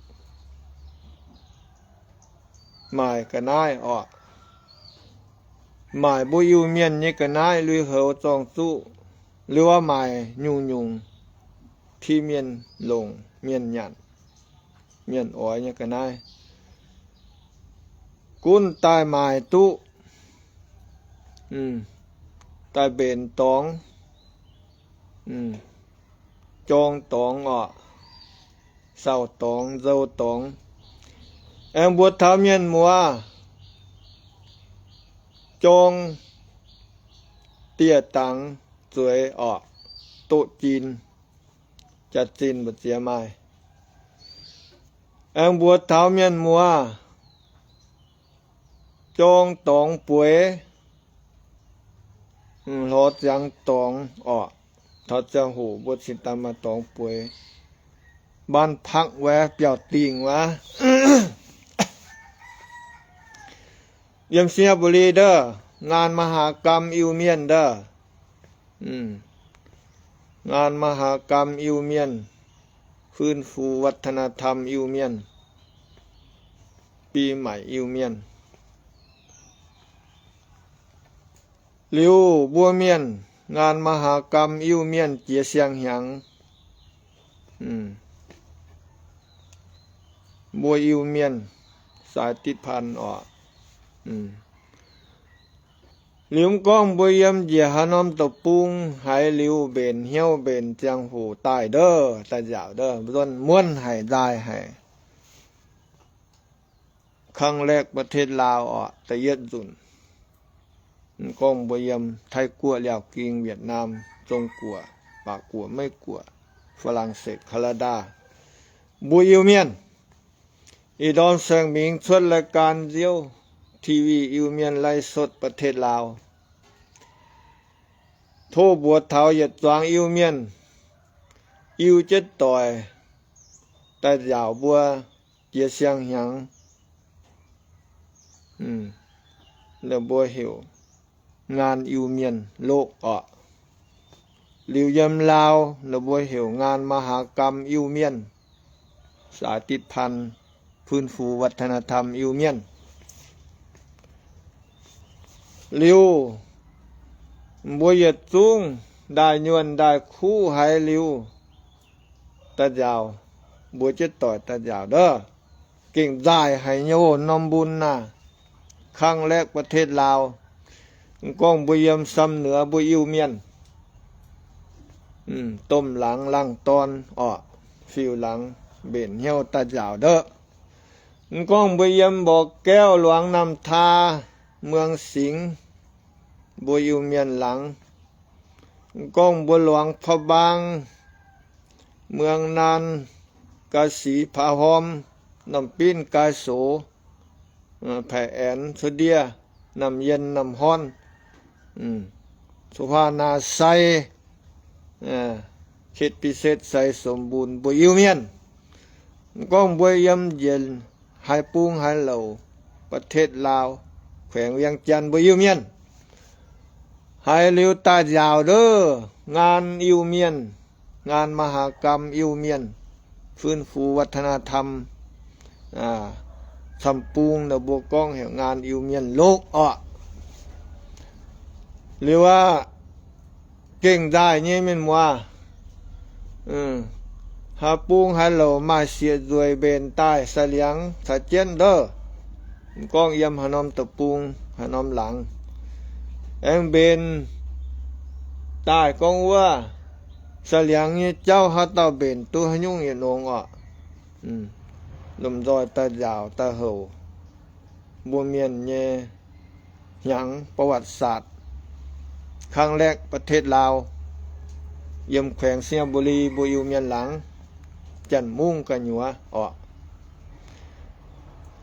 maaic ga'naaiv orqc, maaic mbuo Iu-Mienh nyei ga'naaiv lui-houx zorng-zuqv, liuz maaic nyungc-nyungc, ti mienh longc, mienh nyanc, mienh oix nyei ga'naaiv, gunv daaih maaic duqv, daaih mbenc dorngx, jorng dorngx orqc, sauh dorngx, nzou dorngx. Aengx mbuox taux mienh muoz, jorng dieh dangx zueiz orqc, doqc jin, jaax-zinh mbu'ziex maaih. Aengx mbuox taux mienh muoz, jorng dorngx bueix, lorz ziangx dorngx orqc. Taux ziangh hoc mbuo cingx daaih maaih dorngx bueix, บ้านพัก wuov, biauv dingh wuov. Yiem ไชยบุรี ndov, งานมหกรรม Iu-Mienh ndov, งานมหกรรม Iu-Mienh, ฟื้นฟูวัฒนธรรม Iu-Mienh, ปีใหม่ Iu-Mienh. Liuz mbuo mienh งานมหกรรม Iu-Mienh jiex siang-hnyangx, mbuo Iu-Mienh sai ติดพัน orqc. Liuz mv gorngv mbuo yiem njiec haaix norm deic-bung haiz liuz mbenc hnyouv mbenc ziangh hoc daaih ndov, daaih nziaauc ndov, mbuo muonv haic nzaaih haic. ครั้งแรก ประเทศลาว orqc, da'yietv nzunc. Mv gorngv mbuo yiem Taiv-Guoqv, Liaauc-Ging, Wietc-Naam, Zong-Guoqv, Baac-Guoqv, Meiv-Guoqv, Faa^lan^setv, Kaa^naa^daa, mbuo Iu-Mienh, ih ndorm saeng-mingx cuotv รายการ nziouv ทีวี Iu-Mienh ไลฟ์สด ประเทศลาว. Tov mbuox taux yietc zuangx Iu-Mienh, Iu jienv doic, daaih nziaauc mbuo jiex siang-hnyangx, ninh mbuo heuc งาน Iu-Mienh loqv orqc. Liuz yiem Laauv ninh mbuo heuc งานมหกรรม Iu-Mienh, sai ติดพัน ฟื้นฟูวัฒนธรรม Iu-Mienh. Liuz mbuo yietc zungv ndaaih nyuonh ndaaih kuv haiz liuz, daaih nziaauc, mbuo jienv doic daaih nziaauc ndov. Gengh nzaaih haic nyei oc, norm mbun naaiv, ครั้งแรก ประเทศลาว. Mv gorngv mbuo yiem ชำเหนือ mbuo Iu-Mienh, domh laangz laangh dorn orqc, fiuv laangz mbenc hnyouv daaih nziaauc ndov. Mv gorngv mbuo yiem บ่อแก้ว, หลวงน้ำทา, เมืองสิงห์, mbuo Iu-Mienh laangz. Mv gorngv mbuo หลวงพระบาง, เมืองน่าน, กาสี, ผาฮ้อม, น้ำปิ้น, กายโส, Phae Aen, Cuotv Ndiev, Naamh Yen, Naamh Horn, Cuotv Huaa, Naamh Sai, เขตพิเศษไซสมบูรณ์ mbuo Iu-Mienh. Mv gorngv mbuo yiem njiec haaix bung haaix louc, ประเทศลาว, แขวงเวียงจันทน์ mbuo Iu-Mienh, haiz liuz daaih nziaauc ndov งาน Iu-Mienh, งานมหกรรม Iu-Mienh, ฟื้นฟูวัฒนธรรม camv-bung naaic mbuo gorngv heuc งาน Iu-Mienh lokv orqc. Liuz aqv, gengh nzaaih nyei mienh muoz, haaix bung haaix louc maaih sieqv nzueic mbenc daaih sai liangx caux jienv ndov, mv gorngv yiem haaix norm deic-bung, haaix norm laangz, aengx mbenc daaih gorngv wuov sai liangx nyei jauv haaix dauh mbenc duqv haaix nyungc yietc nongx orqc, lomh nzoih daaih nziaauc daaih houc mbuo mienh nyei hnyangx ประวัติศาสตร์ ครั้งแรก ประเทศลาว, yiem แขวงไชยบุรี mbuo Iu-Mienh laangz, Janx-Mungv gu'nyuoz orqc.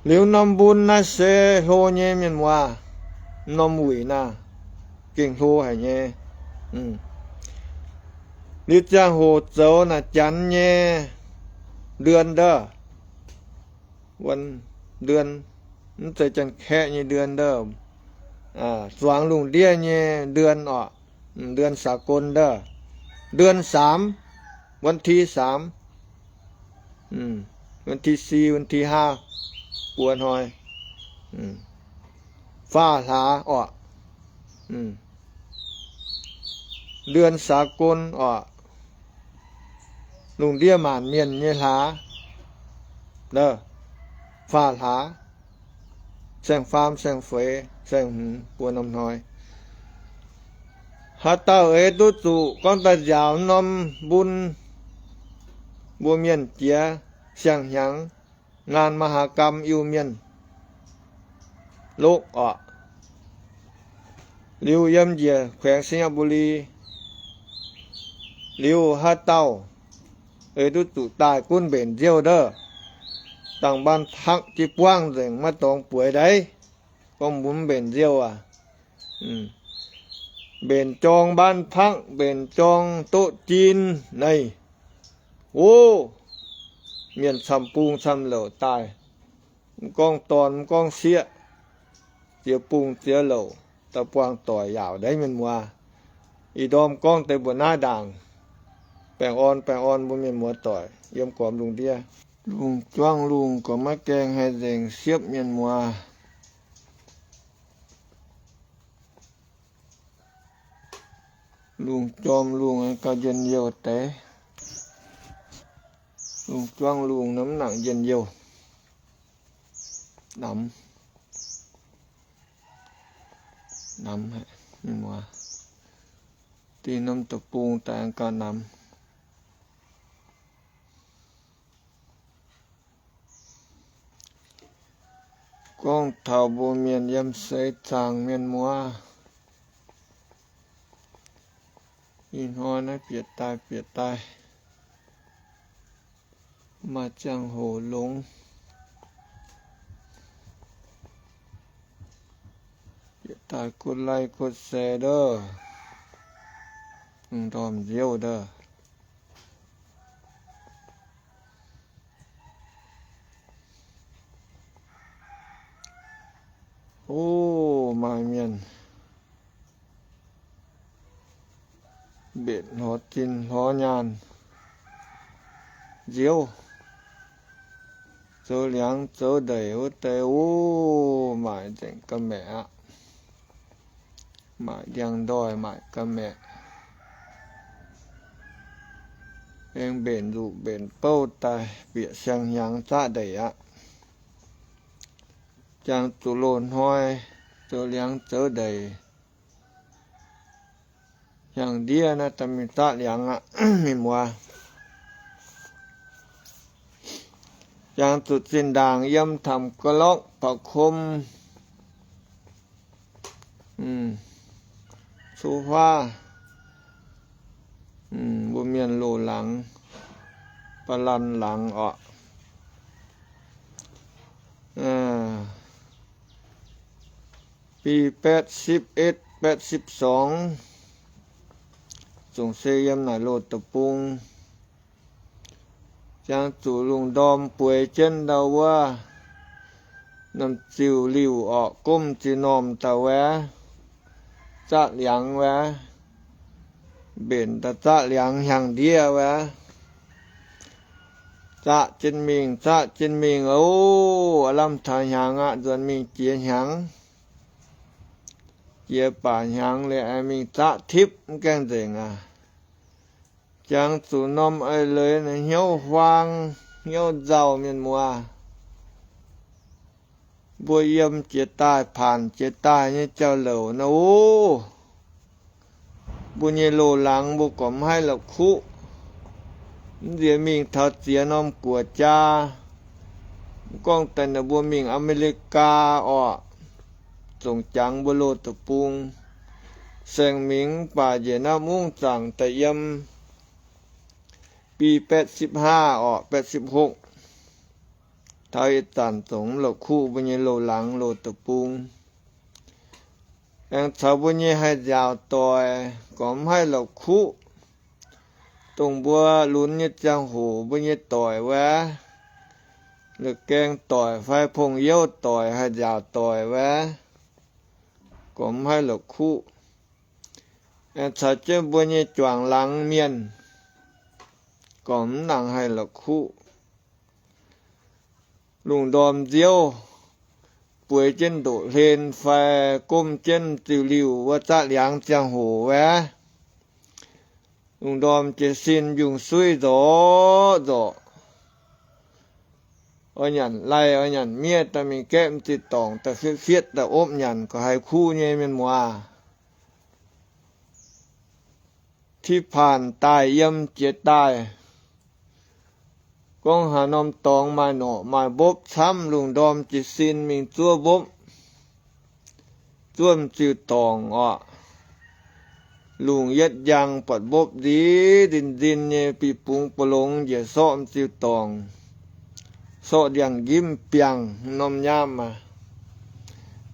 Liuz norm mbun naaiv se hlo nyei mienh muoz, norm wuic naaiv gengh hlo haic nyei. Liuz ziangh hoc zoux naaic Janx nyei เดือน ndov, วัน เดือน, mv zeiz Janx-Kaeqv nyei เดือน ndov, zuangx lungh ndiev nyei เดือน orqc, เดือนสากล ndov, เดือนสาม, วันที่สาม, วันที่สี่, วันที่ห้า buo hnoi, faah hlaax orqc, เดือนสากล orqc, lungh ndiev maanc mienh nyei hlaax, faah hlaax, saeng-faam, saeng-feix, saeng-hmz, buo norm hnoi. Haaix dauh eix duqv zuqc gorngv daaih nziaauc norm mbun, mbuo mienh jiex siang-hnyangx งานมหกรรม Iu-Mienh lokv orqc. Liuz yiem njiec แขวงไชยบุรี, liuz haaix dauh eix duqv zuqc daaih gunv mbenc nziouv ndov, dangh บ้านพัก jiu buangv nzengc maiv dorngx bueix ndaix, gorngv mbuo mv mbenc nziouv aac, mbenc jorng บ้านพัก, mbenc jorng doqv jin naaiv, o, mienh camv-bung camv-louc daaih, mv gorngv dorn mv gorngv sieqv, ziex bung ziex louc, daaih buangh doic yaauc ndaix mienh muoz. Ih ndorm gorngv deix mbuo naaiv ndaangc. Baengh orn, baengh orn mbuo mienh muoz doic yiem gormx lungh ndiev. Lungh juangv lungh gormx maiv gaengh haih nzengc siepv mienh muoz. Lungh jorm lungh gauh njien-youh deix. Lungh juangv lungh nor mv nangc njien-youh. Namx, namx haic, mienh muoz. Dinh norm deic-bung daaih gauh namx. Gorngv taux mbuo mienh yiem seix zaangc mienh muoz, ih hnoi naaiv bieqc daaih bieqc daaih, maaih ziangh hoc longx, bieqc daaih กดไลค์ กดแชร์ ndov, ndorm nziouv ndov. O, maaih mienh mbenc hlorx zinh hlorx nyaanh nziouv, zoux liangx zoux ndeic wuov deix, o, maaic nzengc ga'maeqc aqv. Maaic ndiangx-ndoih, maaic ga'maeqc, aengx mbenc nzuqc mbenc bouv daaih bieqc siang-hnyangx zaqv ndeic aqv. Jangx zuqc loz-hnoi zoux liangx zoux ndeic, hnyangx-ndiev naaiv daaih mingh zaqv liangx aqv, mienh muoz. Jangx zuqc zinh ndaangc yiem ถ้ำกะเลาะผาคม โซฟา mbuo mienh loz-laangz, บาลานหลัง orqc. ปีแปดสิบเอ็ด แปดสิบสอง zungv se yiem naaic loz deic-bung. Jangx zuqc lungh ndorm bueix jienv ndau wuov norm ziuc liuh orqc, gomv ziuc normh daaih wuov, zaqv liangx wuov, mbenc daaih zaqv liangx hnyangx-ndiev wuov, zaqv jienv mingh, zaqv jienv mingh oc. Lamh taux hnyangx aqv, nzuonx mingh jiex hnyangx, jiex baac hnyangx liuz aengx mingh zaqv tipv mv gaengh nzengc aqv. Jangx zuqc norm eix leiz hnyouv huaang hnyouv nzauh mienh muoz. Mbuo yiem jiex daaih, paanc jiex daaih nyei jauv-louc nor oc, mbuo nyei loz-laangz mbuo gormx maiv haih la'kuqv. Mv nziex mingh taux ziex norm guoqv-jaa, mv gorngv daaih naaic mbuo mingh Aa^me^li^gaa orqc, zongc jangx mbuo loz deic-bung. Saeng Mingx mv baac njiec naaiv mungv zaangc daaih yiem ปี แปดสิบห้า orqc, แปดสิบหก, taux ih zanc zongc mv la'kuqv mbuo nyei loz-laangz loz deic-bung. Aengx caux mbuo nyei haih nziaauc doic gormx maiv haih la'kuqv. Dongh mbuo lunx nyei ziangh hoc mbuo nyei doic wuov, la'gaeng doic fai pong-youv doic, haih nziaauc doic wuov, gormx maiv haih la'kuqv. Aengx caux jienv mbuo nyei juangc laangz mienh gormx mv nangc haih la'kuqv. Lungh ndorm nziouv bueix jienv ndoqc hlen fai gomv jienv ziuc liuh wuov zaqv liangx ziangh hoc wuov, lungh ndorm jiez sin mbiungc-suiv nzorqc nzorqc, oix nyanc laih oix nyanc miev daaih mingh gaeqv m'zinh dorngc daaih fietv fietv daaih opv nyanc, gauh haih kuv nyei mienh muoz. Ti paanc daaih yiem jiex daaih, gorngv haaix norm dorngx maaih norqc maaih mbopv camv, lungh ndorm jiez sin mingh zuov mbopv, zuov m'ziuc dorngc orqc. Lungh yietv njang buatc mbopv nzin nzin nzin nyei, bih bungx ba'longx njiec sorqv m'ziuc dorngc, sorqv ndiangx-njimv biangh norm nyaamv aqv.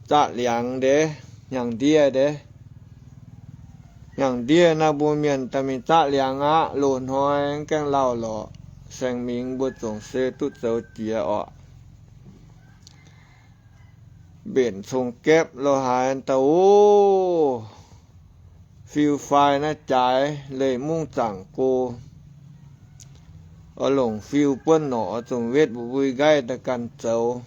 Zaqv liangx ndeic, hnyangx-ndiev ndeic. Hnyangx-ndiev naaiv mbuo mienh daaih mingh zaqv liangx aqv. Loz-hnoi mv gaengh lauh lorqc, Saeng Mingx mbuo zongc se duqv zoux jiex orqc. Mbenc cong-gaepv lo haaix daaih oc, fiu-faai naaiv jaaix leih mungv zaangc go, oix longc fiu buonv norqc, oix zungh wetv mba'mbui nqaiv daaih ganh zoux,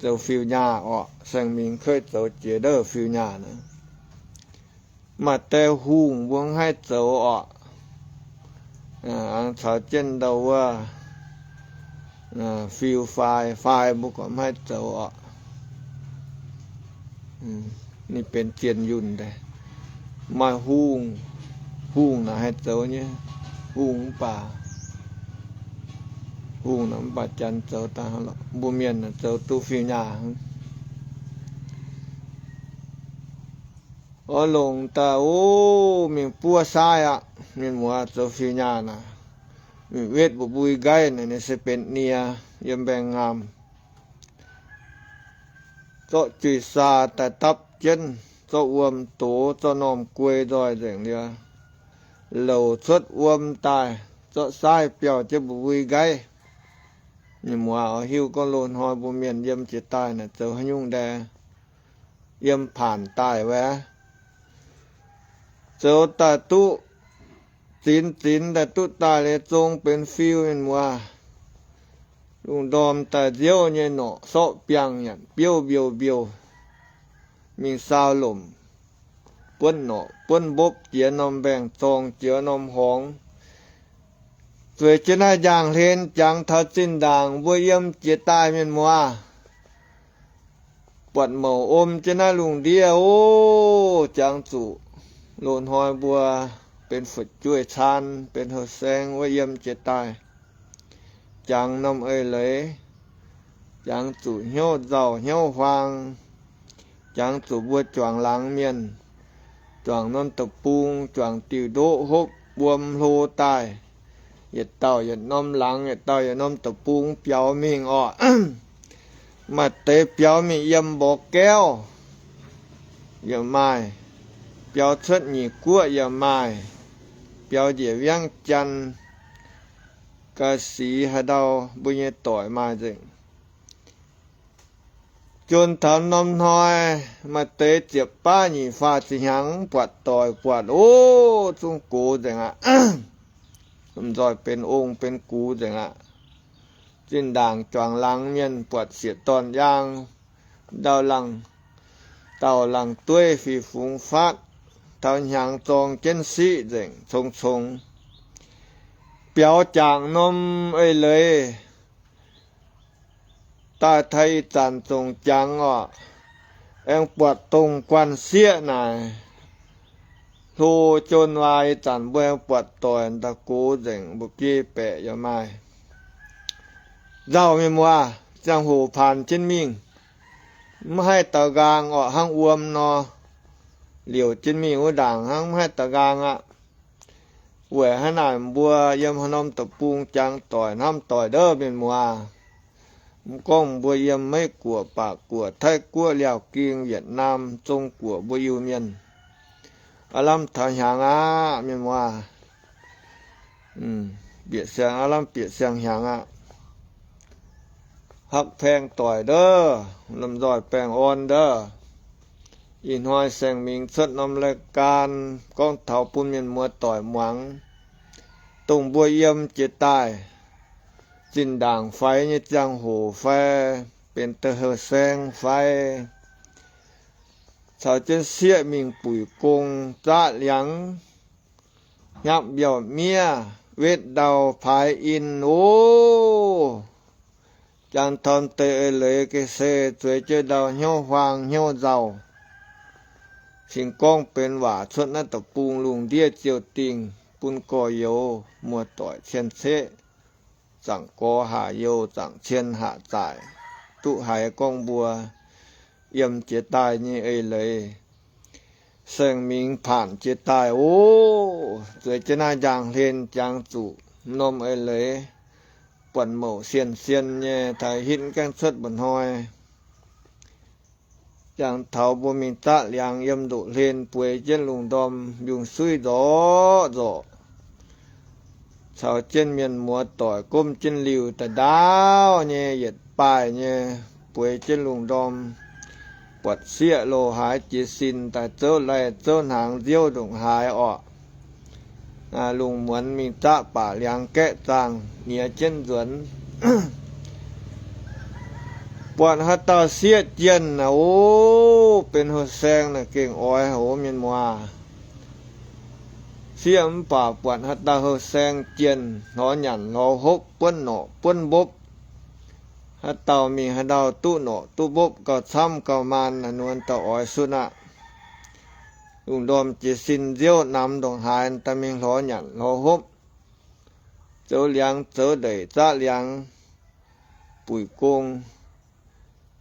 zoux fiu-nyaah orqc. Saeng Mingx keuv zoux jiex ndouv fiu-nyaah naaic. Maaih deix hungh mbuo mv haih zoux orqc. Aengx caux jienv ndau wuov fiu-faai, faai mbuo gorqv mv haih zoux orqc. Ninh benx zien yunh daaih. Maaih hungh, hungh naaic haih zoux nyei. Hungh mv baac, hungh naaic mv baac janx zoux daaih lorqc. Mbuo mienh zoux duqv fiu-nyaah. Oix longc daaih oc, mingh buov saaiv aqv. Mienh muoz, zoux fiu-nyaah naaic, mingh wetv mba'mbui nqaiv naaic, ninh se benx nie yiem mbaengx-ngaamh. Zorqv juih saa daaih dapv jienv, zorqv wuom doz, zorqv normh guei nzoih nzengc liuz, louc cuotv wuom daaih, zorqv saaiv biauh jienv mba'mbui nqaiv. Mienh muoz, oix hiuv gorngv loz-hnoi mbuo mienh yiem jiex daaih naaic zoux haaix nyungc daaih, yiem paanc daaih wuov, zoux daaih duqv zinx zinx daaih duqv daaih liuz zong benx fiu, mienh muoz. Lungh ndorm daaih nziouv nyei norqc sorqv biangh nyanc biouv mbiouh mbiouh, mingh saau lomc, buonv norqc buonv mbopv jiex norm mbaengx-zorng jiex norm horngz. Zueiz jienv naaiv njang-hlen jangx taux zinh ndaangc mbuo yiem jiex daaih, mienh muoz. Buatc mouc om jienv naaiv lungh ndiev oc. Jangx zuqc loz-hnoi mbuo benx fu'jueiv caan, benx houh saeng wuov yiem jiex daaih, jangx norm eix leiz, jangx zuqc hnyouv nzauh hnyouv huaang, jangx zuqc mbuo juangc laangz mienh, juangc norm deic-bung, juangc diuh ndoqv hopv wuom hlo daaih, yietc dauh yietc norm laangz, yietc dauh yietc norm deic-bung biaux mingh orqc. Maaih deix biaux mingh yiem Mbor Gaev yaac maaih, biaux cuotv Nyic Guoqv yaac maaih, biaux njiec Viangv Jaan, ga'sic haaix ndau mbuo nyei doic maaih nzengc. Jun taux norm hnoi, maaih deix ziepc baav nyic faah ziepc hnyangx mv buatc doic buatc, o, zungv gox nzengc aqv. Mv nzoih benx ong benx gux nzengc aqv. Zinh ndaangc juangc laangz mienh buatc sieqv dorn yaang, ndau laangh, dauh laangh dueiv fih fungx faatv, taux hnyangx zorng jienv siqv nzengc congx congx. Biaux jangc norm eix leiz daaih taux ih zanc zongc jangx oc, aengx buatc dongh guanh sieqv naaic hlo jon waac. Ih zanc mbuo aengx buatc doic daaih gox nzengc, mba'biei baeqc yaac maaih. Nzauh mienh muoz, ziangh hoc paanc jienv mingh, mv haih daux nqaang orqc, hnangv wuom nor, liouc jienv mingh wuov ndaangc hnangv mv haih daux nqaang aqv. Weic hnangv naaic mbuo yiem haaix norm deic-bung jangx doic hnamv doic ndov mienh muoz. Mv gorngv mbuo yiem Meiv Guoqv, Baac Guoqv, Taiv Guoqv, Liaauh Ging, Yietc Naam, Zong Guoqv, mbuo Iu-Mienh, aav lamh taux hnyangx aqv mienh muoz. Bieqc siang, aav lamh bieqc siang-hnyangx aqv. Hapv paeng doic ndov, lomh nzoih baengh orn ndov. Ih hnoi Saeng Mingx cuotv norm รายการ gorngv taux bun mienh muoz doic muangx, dongh mbuo yiem jiex daaih zinh ndaangc faix nyei ziangh hoc fai benx deix heuc saeng fai caux jienv sieqv mingh buic gong zaqv liangx, hnyapv mbiauh miev, wetv ndau paaix in oc. Jangx taux deix eix leiz ga'sie zueiz jienv ndau hnyouv huaang hnyouv nzauh. Cingx gorngv benx waac cuotv naaiv deic-bung lungh ndiev ziouc dingh bun gorx-youz muoz-doic cien ceqv, zaangc gorx haac youz, zaangc cien haac zaaic, duqv haiz gorngv mbuo yiem jiex daaih nyei eix leiz, Saeng Mingx paanc jiex daaih oc. Zueiz jienv naaiv njang hlen jangx zuqc norm eix leiz, buatc mouc sien-sien nyei taux hitv gaengh cuotv mba'hnoi. Jangx taux mbuo mingh zaqv liangx yiem ndoqv hlen bueix jienv lungh ndorm mbiungc-suiv nzorqc nzorqc, caux jienv mienh muoz doic gomv jienv liuh daaih ndaauv nyei yietc baaih nyei bueix jienv lungh ndorm, buatc sieqv loz-haaix jiez sin daaih zouv laih zouv hnaangx nziouv ndongc haaix orqc. Lungh muonz mingh zaqv baac liangx gaeqv zaangh nyiex jienv nzuonx. Buatc haaix dauh sieqv jienh naaic, o, benx houh saeng naaic gengh oix hoc mienh muoz. Sieqv mv baac buatc haaix dauh houh saeng jienh, hlorx nyanc hlorx hopv, buonv norqc buonv mbopv, haaix dauh mingh haaix dauh duqv norqc duqv mbopv gauh camv gauh maan, naaic nuonx dauh oix sunv aqv. Lungh ndorm jiez sin nziouv namx ndongc haaix daaih mingh hlorx nyanc hlorx hopv, zoux liangx zoux ndeic zaqv liangx, buic gong.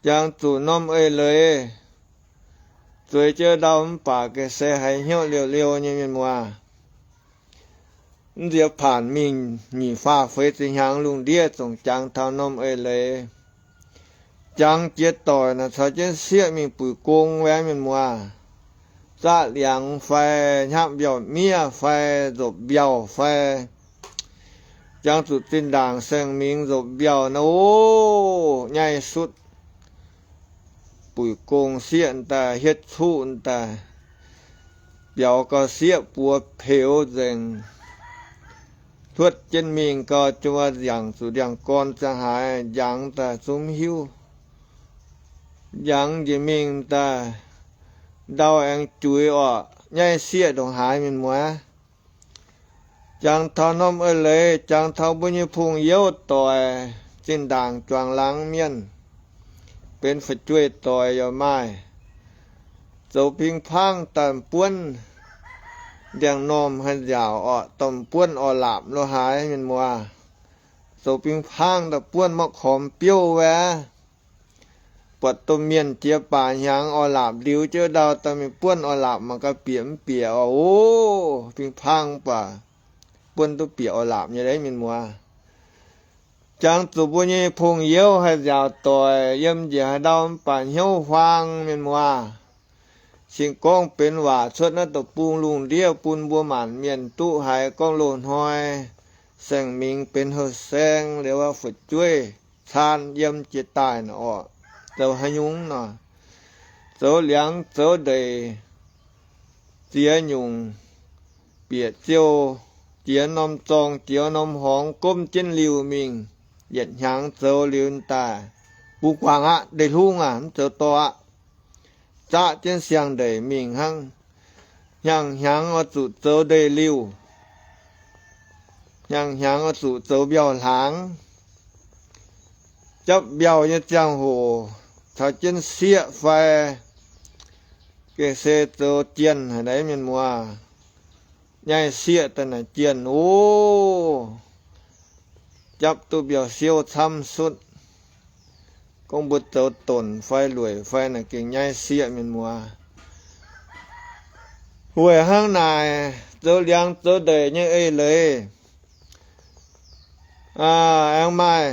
Jangx zuqc norm eix leiz, zueiz jienv ndau mv baac ga'sie haiz hnyouv liouh liouh nyei mienh muoz. Mv nziex paanc mingh nyic faah feix ziepc hnyangx lungh ndiev zongc jangx taux norm eix leiz. Jangx jiex doic naaic caux jienv sieqv mingh buic gong wuov mienh muoz. Zaqv liangx fai hnyapv mbiauh miev fai nzopc mbiauh fai, jangx zuqc zinh ndaangc Saeng Mingx nzopc mbiauh naaic, o, nyaiv sutv buic gong sieqv daaih hietv cuqv daaih, biaux gau sieqv buoz peux nzengc. Hluotv jienv mingh gau, jomc nziangc zuqc ndiangx-gorn ziangh haaix, njangx daaih zungv hiuv. Njangx njiec mingh daaih, ndau aengx juix orqc, nyaiv sieqv ndongc haaix mienh muoz. Jangx taux norm eix leiz, jangx taux mbuo nyei pong youv doic, zinh ndaangc juangc laangz mienh, benx fu'jueiv doic yaac maaih. Zoux ping-pang daaih buonv ndiangx-normh haaix nziaauc orqc, daaih buonv orv-laapc lo haaix mienh muoz. Zoux ping-pang daaih buonv mauv kormx biouv wuov. Buatc domh mienh jiex baac hnyangx orv-laapc ndiux jienv ndau daaih mingh buonv orv-laapc mangc gaax bieqc mv bieqc orqc. O, ping-pang baac buonv duqv bieqc orv-laapc nyei leiz mienh muoz. Jangx zuqc mbuo nyei pong youv haaix nziaauc doic yiem njiec haaix ndau mv baac hnyouv huaang mienh muoz. Cingx gorngv benx waac cuotv naaiv deic-bung lungh ndiev bun mbuo maanc mienh duqv haiz gorngv loz-hnoi Saeng Mingx benx houh saeng liuz, fu'jueiv caan yiem jiex daaih nor orqc, zoux haaix nyungc nor, zoux liangx zoux ndeic, ziex nyungc bieqc ziouh, jiex norm zorng, jiex norm horngz, gomv jienv liuh mingh, yietc hnyangx zoux liuz daaih, bungx guangc aqv, ndeic-hlung aac, mv zoux dorh aqv. Zaqv jienv siang-ndeic mingh hnangv. Hnyangx-hnyangx oix zuqc zoux ndeic-liuh, hnyangx-hnyangx oix zuqc zoux mbiauh hlaangx. Japv mbiauh nyei ziangh hoc caux jienv sieqv fai gengh se zoux jienh haic naaiv mienh muoz. Nyaiv sieqv daaih naaic jienh oc. Japv duqv mbiauh siouv camv sutv. Gorngv mbuo zoux donc fai lueic fai naaic gengh nyaiv sieqv mienh muoz. Weic hnangv naaic, zoux liangx zoux ndeic nyei eix leiz aengx maaih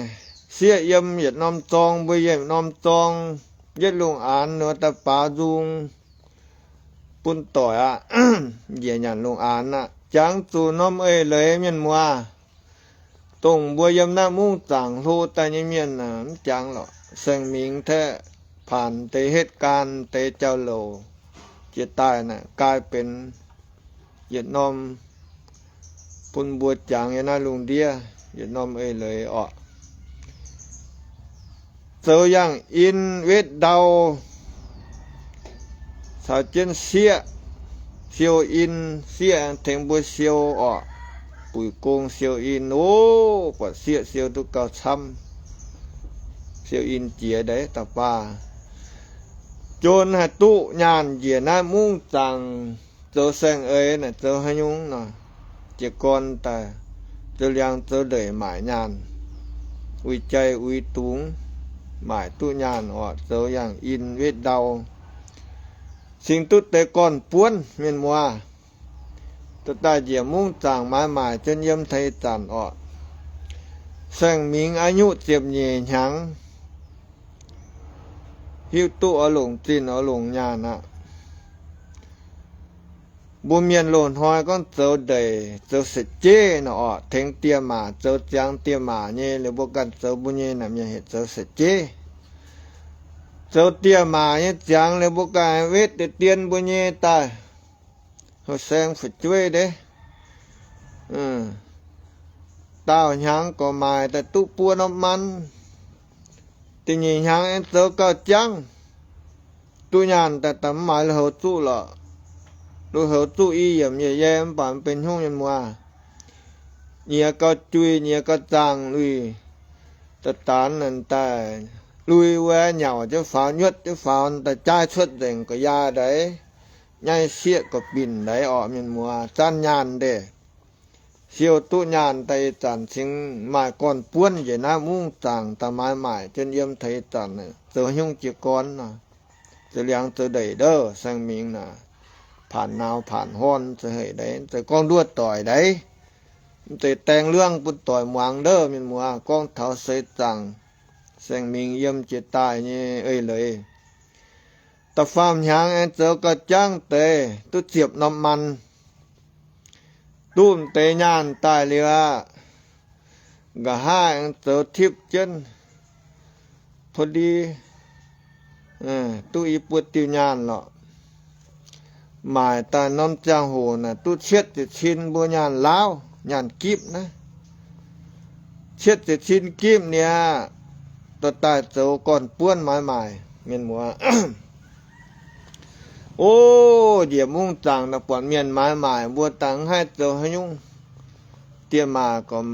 sieqv yiem yietc norm zorng, mbuo yiem norm zorng, yietv lungh aanx nor daaih baaux nzung bun doic aqv. Njiec nyanc lungh aanx aqv. Jangx zuqc norm eix leiz mienh muoz, dongh mbuo yiem naaiv mungv zaangc hlo daaih nyei mienh mv jangx lorqc. Saeng Mingx Taeqv paanx deix hetv gaan deix jauv-louc jiex daaih naaic, gai benx yietc norm bun mbuo jangx yiem naaiv lungh ndiev yietc norm eix leiz orqc. Zoux yangh in wetv ndau caux jienv sieqv, siou in, sieqv tengx mbuo siou orqc. Buic gong siou in oc, buatc sieqv siou duqv gauh camv. Siou in jiex ndaix da'baav, jon haih duqv nyaanh njiec naaiv mungv zaangc zoux saeng-eix naaic zoux haaix nyungc nor, jiez gorn daaih zoux liangx zoux ndeic maaic nyaanh, uix jai uix dungz maaic duqv nyaanh orqc. Zoux yangh in wetv ndau cingx duqv deix gorn-buonv mienh muoz. Dorh daaih njiec mungv zaangc maaiz maaic jienv yiem taux ih zanc orqc. Saeng Mingx อายุ ziepc nyeic hnyangx, hiuv duqv oix longc zinh oix longc nyaanh aqv. Mbuo mienh loz-hnoi gorngv zoux ndeic zoux sa'jeiv nor orqc, tengx dieh maac zoux ziangx dieh maac nyei liuz mbuo ganh zoux mbuo nyei naaic mienh heuc zoux sa'jeiv. Zoux dieh maac nyei ziangx liuz mbuo ganh wetv deix dien mbuo nyei daaih. Houh saeng fu'jueiv ndeic, daauh hnyangx gorx maaic daaih duqv buo norm man. Da'nyeic hnyangx aengx zoux gauh jangv, duqv nyaanh daaih daaih mv maaih lui-houx zuqv lorqc. Lui-houx zuqv i yiemc yie yie mv baac mv benx hnyungv mienh muoz. Nyiex gauh jui, nyiex gauh zaangh lui, daaih daanx daaih lui wuov nyauc jienv faaux, nyuotv jienv faaux daaih jaaiv cuotv nzengc ga'yaa ndaix. Nyaiv sieqv ga'binc ndaix orqc mienh muoz, zanc nyaanh ndeic. Siou duqv nyaanh daaih ih zanc cingx maaih gorn-buonv njiec naaiv mungv zaangc daaih maaiz maaic jienv yiem taux ih zanc, zoux hnyungv jiez gorn nor, zoux liangx zoux ndeic ndouv saeng mingx naaic, paanc nauz paanc horn zoux haic ndaix, zoux gorngv nduov doic ndaix. Mv zeiz daeng luangh bun doic muangx ndouv mienh muoz, gorngv taux seix zaangc saeng mingx yiem jiex daaih nyei eix leiz. Da'faam hnyangx aengx zoux gauh jangv deix duqv ziepc norm man. Duqv m'deix nyaanh daaih liuz aqv, nqa'haav aengx zoux tipv jienv, พอดี duqv i buo diuh nyaanh lorqc. Maaic daaih norm ziangh hoc naaic duqv cietv ziepc cin mbuo nyaanh laauv, nyaanh gipv naaiv. Cietv ziepc cin gipv niaa, dorh daaih zoux gorn-buonv maaiz maaic mienh muoz. O, njiec mungv zaangc daaih buatc mienh maaiz maaic mbuo daaih mv haih zoux haaix nyungc. Dieh maac gorx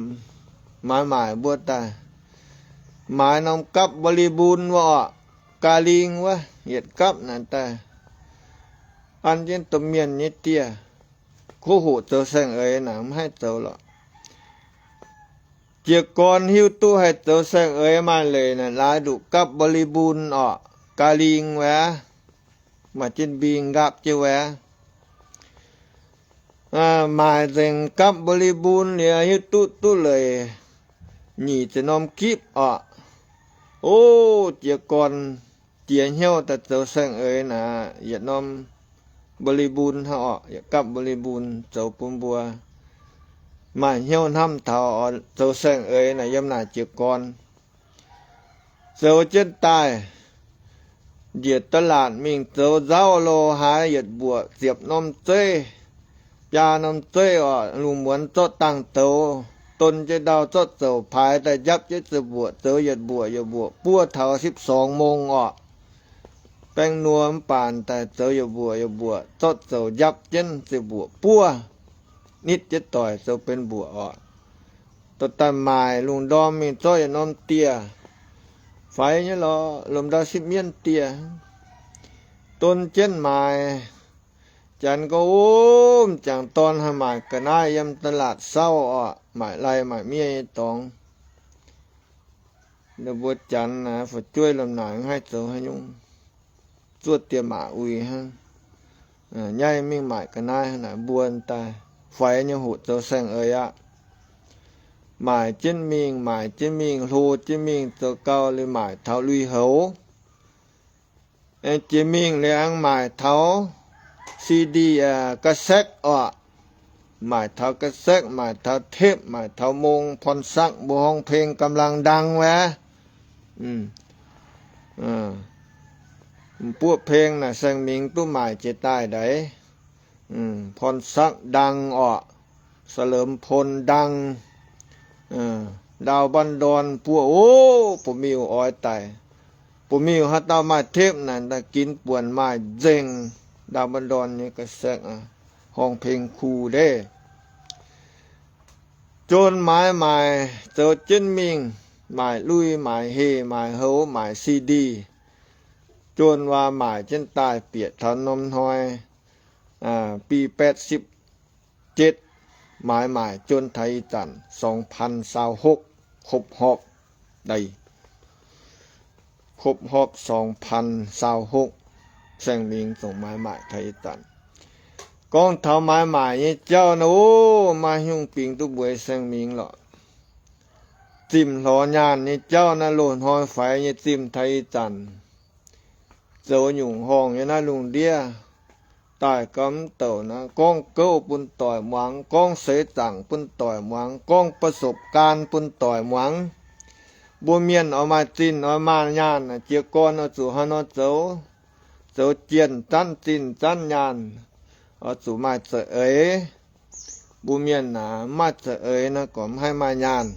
maaiz maaic mbuo daaih maaiz norm gapv บริบูรณ์ wuov orqc, กาลิง wuov, yietc gapv naaic daaih an jienv domh mienh nyei dieh. Kuv hoqc zoux saeng-eix naaic mv haih zoux lorqc. Jiez gorn hiuv duqv haih zoux saeng-eix maaih leic naaic laaix nduqc gapv บริบูรณ์ orqc, กาลิง wuov, maaih jienv mbing nqaapv jienv wuov. Maaic nzengc gapv บริบูรณ์ liuz hiuv duqv duqv leic nyic ziepc norm gipv orqc. O, jiez gorn jiex hnyouv daaih zoux saeng-eix naaic yietc norm บริบูรณ์ hnangv orqc, yietc gapv บริบูรณ์ zoux bun mbuo. maaih hnyouv hnamv taux zoux saeng-eix naaic yiem naaic jiez gorn. Zoux jienv daaih, njiec da'laatc mingh zoux nzauv lo haaix yietc mbuoqc ziepc norm zeiv, biaa norm zeiv oc, lungh muonz zorqv dangh douz, don jienv ndau zorqv zouc paaix daaih njapv jienv ziepc mbuoqc, zoux yietc mbuoqc yietc mbuoqc buov taux sipv sorngx mong oc. Baeng nor mv baac daaih zoux yietc mbuoqc yietc mbuoqc zorqv zouc njapv jienv ziepc mbuoqc buov, nitv jienv doic zoux benx mbuoqc oc. Dorh daaih maaic lungh ndorm mingh zorqv yietc norm dieh, faix nyei lorqc, lomh ndau sipv mienv dieh, don jienv maaic. Janx gorngv, Ov, m'jangc dorn haih maaic ga'naaiv yiem da'laatc sauv oc, maaic lai maaic miev nyei dorngx. Ninh mbuo janx naaic fu'jueiv lomh naaic mv haih zoux haaix nyungc, zuov dieh maac uix hnangv, nyaiv mingh maaic ga'naaiv hnangv naaic, mbuo daaih faix nyei hoqc zoux saeng-eix aqv. Maaic jienv mingh, maaic jienv mingh, hlo jienv mingh, zoux gau liuz maaic taux lui-houx. Jiex mingh liuz aengx maaic taux C D, cassette oc. Maaic taux cassette, maaic taux tape, maaic taux mong, พรศักดิ์ mbuo horngh peng กำลังดัง wuov. M'buoqv peng naaic Saeng Mingx duqv maaic jiex daaih ndaix. พรศักดิ์ ดัง oc, เฉลิมพล ดัง, Ndau Mban Ndorn buoqv, ov, buoz-miuh oix daic. Buoz-miuh haaix dauh maaih tape naaic, daaih ginx buonc maaih nzengc. Ndau Mban Ndorn nyei cassette, horngh peng kuh ndeic. Jon maaiz maaic zoux jienv mingh, maaic lui, maaic heh, maaic houx, maaic C D. Jon waac maaic jienv daaih bieqc taux norm hnoi, ปีแปดสิบเจ็ด, maaiz maaic jon taux ih zanc สองพันยี่สิบหก ครบรอบ deix, ครบรอบ สองพันยี่สิบหก, Saeng Mingx zongc maaiz maaic taux ih zanc. Gorngv taux maaiz maaic nyei jauv naaic, ov, maiv hnyungv bingx duqv mbuox Saeng Mingx lorqc. Zimh hlorx nyaanh nyei jauv naaiv, loz hnoi faix nyei zimh taux ih zanc, zoux nyungc horngh nyei naaiv lungh ndiev daaih gau mv douc naaiv, gorngv gouv bun doic muangx, gorngv seix zaangc bun doic muangx, gorngv ประสบการณ์ bun doic muangx. Mbuo mienh oix maaih zinh oix maaih nyaanh, jiez gorn oix zuqc haaix nor zoux? Zoux jienh zanv zinh zanv nyaanh, oix zuqc maaih za'eix. Mbuo mienh aac, mv maaih za'eix nor, gorqv mv haih maaih nyaanh.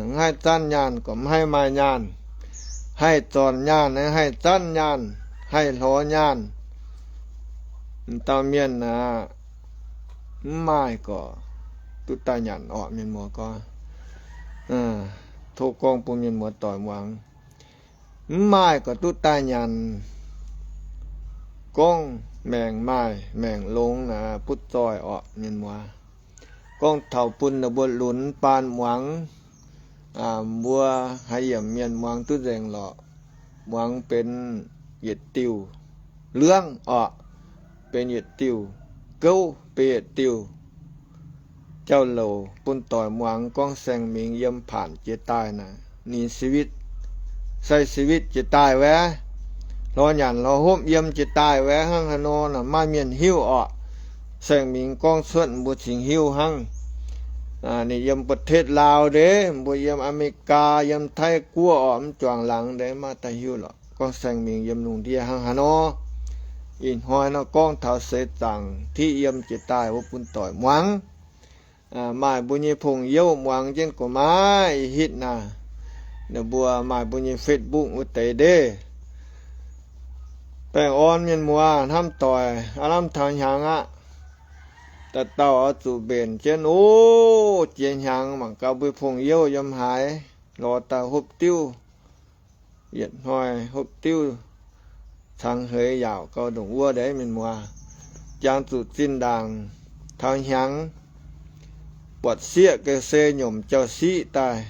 Mv haih zanv nyaanh, gorqv mv haih maaih nyaanh. Haih zornc nyaanh, haih zanv nyaanh, haih hlorx nyaanh. Dauh mienh aac, mv maaih gorqv duqv daaih nyanc orqc, mienh muoz gorngv. Tov gorngv bun mienh muoz doic muangx. Mv maaih gorqv duqv daaih nyanc. Gorngv maengc maaih maengc longx naaic, butv zoih orqc, mienh muoz. Gorngv taux bun ninh mbuo lunx baan muangx, mbuo haaix yiemc mienh muangx duqv nzengc lorqc. Muangx benx yietc diuh liangv orqc, benx yietc diuh gouv, benx yietc diuh jauv-louc bun doic muangx gorngv Saeng Mingx yiem paanc jiex daaih naaic, ninh ชีวิต, ใช้ชีวิต jiex daaih wuov, hlorx nyanc hlorx hopv yiem jiex daaih wuov hnangv haaix nor naaic, maaih mienh hiuv orqc. Saeng Mingx gorngv cuotv mbuo cingx hiuv hnangv. Ninh yiem ประเทศลาว ndeic, mbuo yiem อเมริกา, yiem Taiv-Guoqv orqc, mv juangc laangz ndeic maaih daaih hiuv lorqc gorngv Saeng Mingx yiem lungh ndiev hnangv haaix nor. Ih hnoi nor gorngv taux seix zaangc tiqv yiem jiex daaih wuov bun doic muangx. Maaih mbuo nyei pong youv muangx jienv gorqv-maaih ih hitv naaic, ninh mbuo maaih mbuo nyei Facebook wuov deix ndeic. Baengh orn mienh muoz hnamv doic, aav lamh taux hnyangx aqv. Dauh dauh oix zuqc mbenc jienv, ov, jiex hnyangx mangc gaax mbuo pong youv yiem haaix, lorz daaih hopv diuv. Yietc hnoi hopv diuv cangx heix yaauc gau ndongc wuov ndeic, mienh muoz. Jangx zuqc zinh ndaangc taux hnyangx, buatc sieqv geh se nyomc jauv-siqv daaih,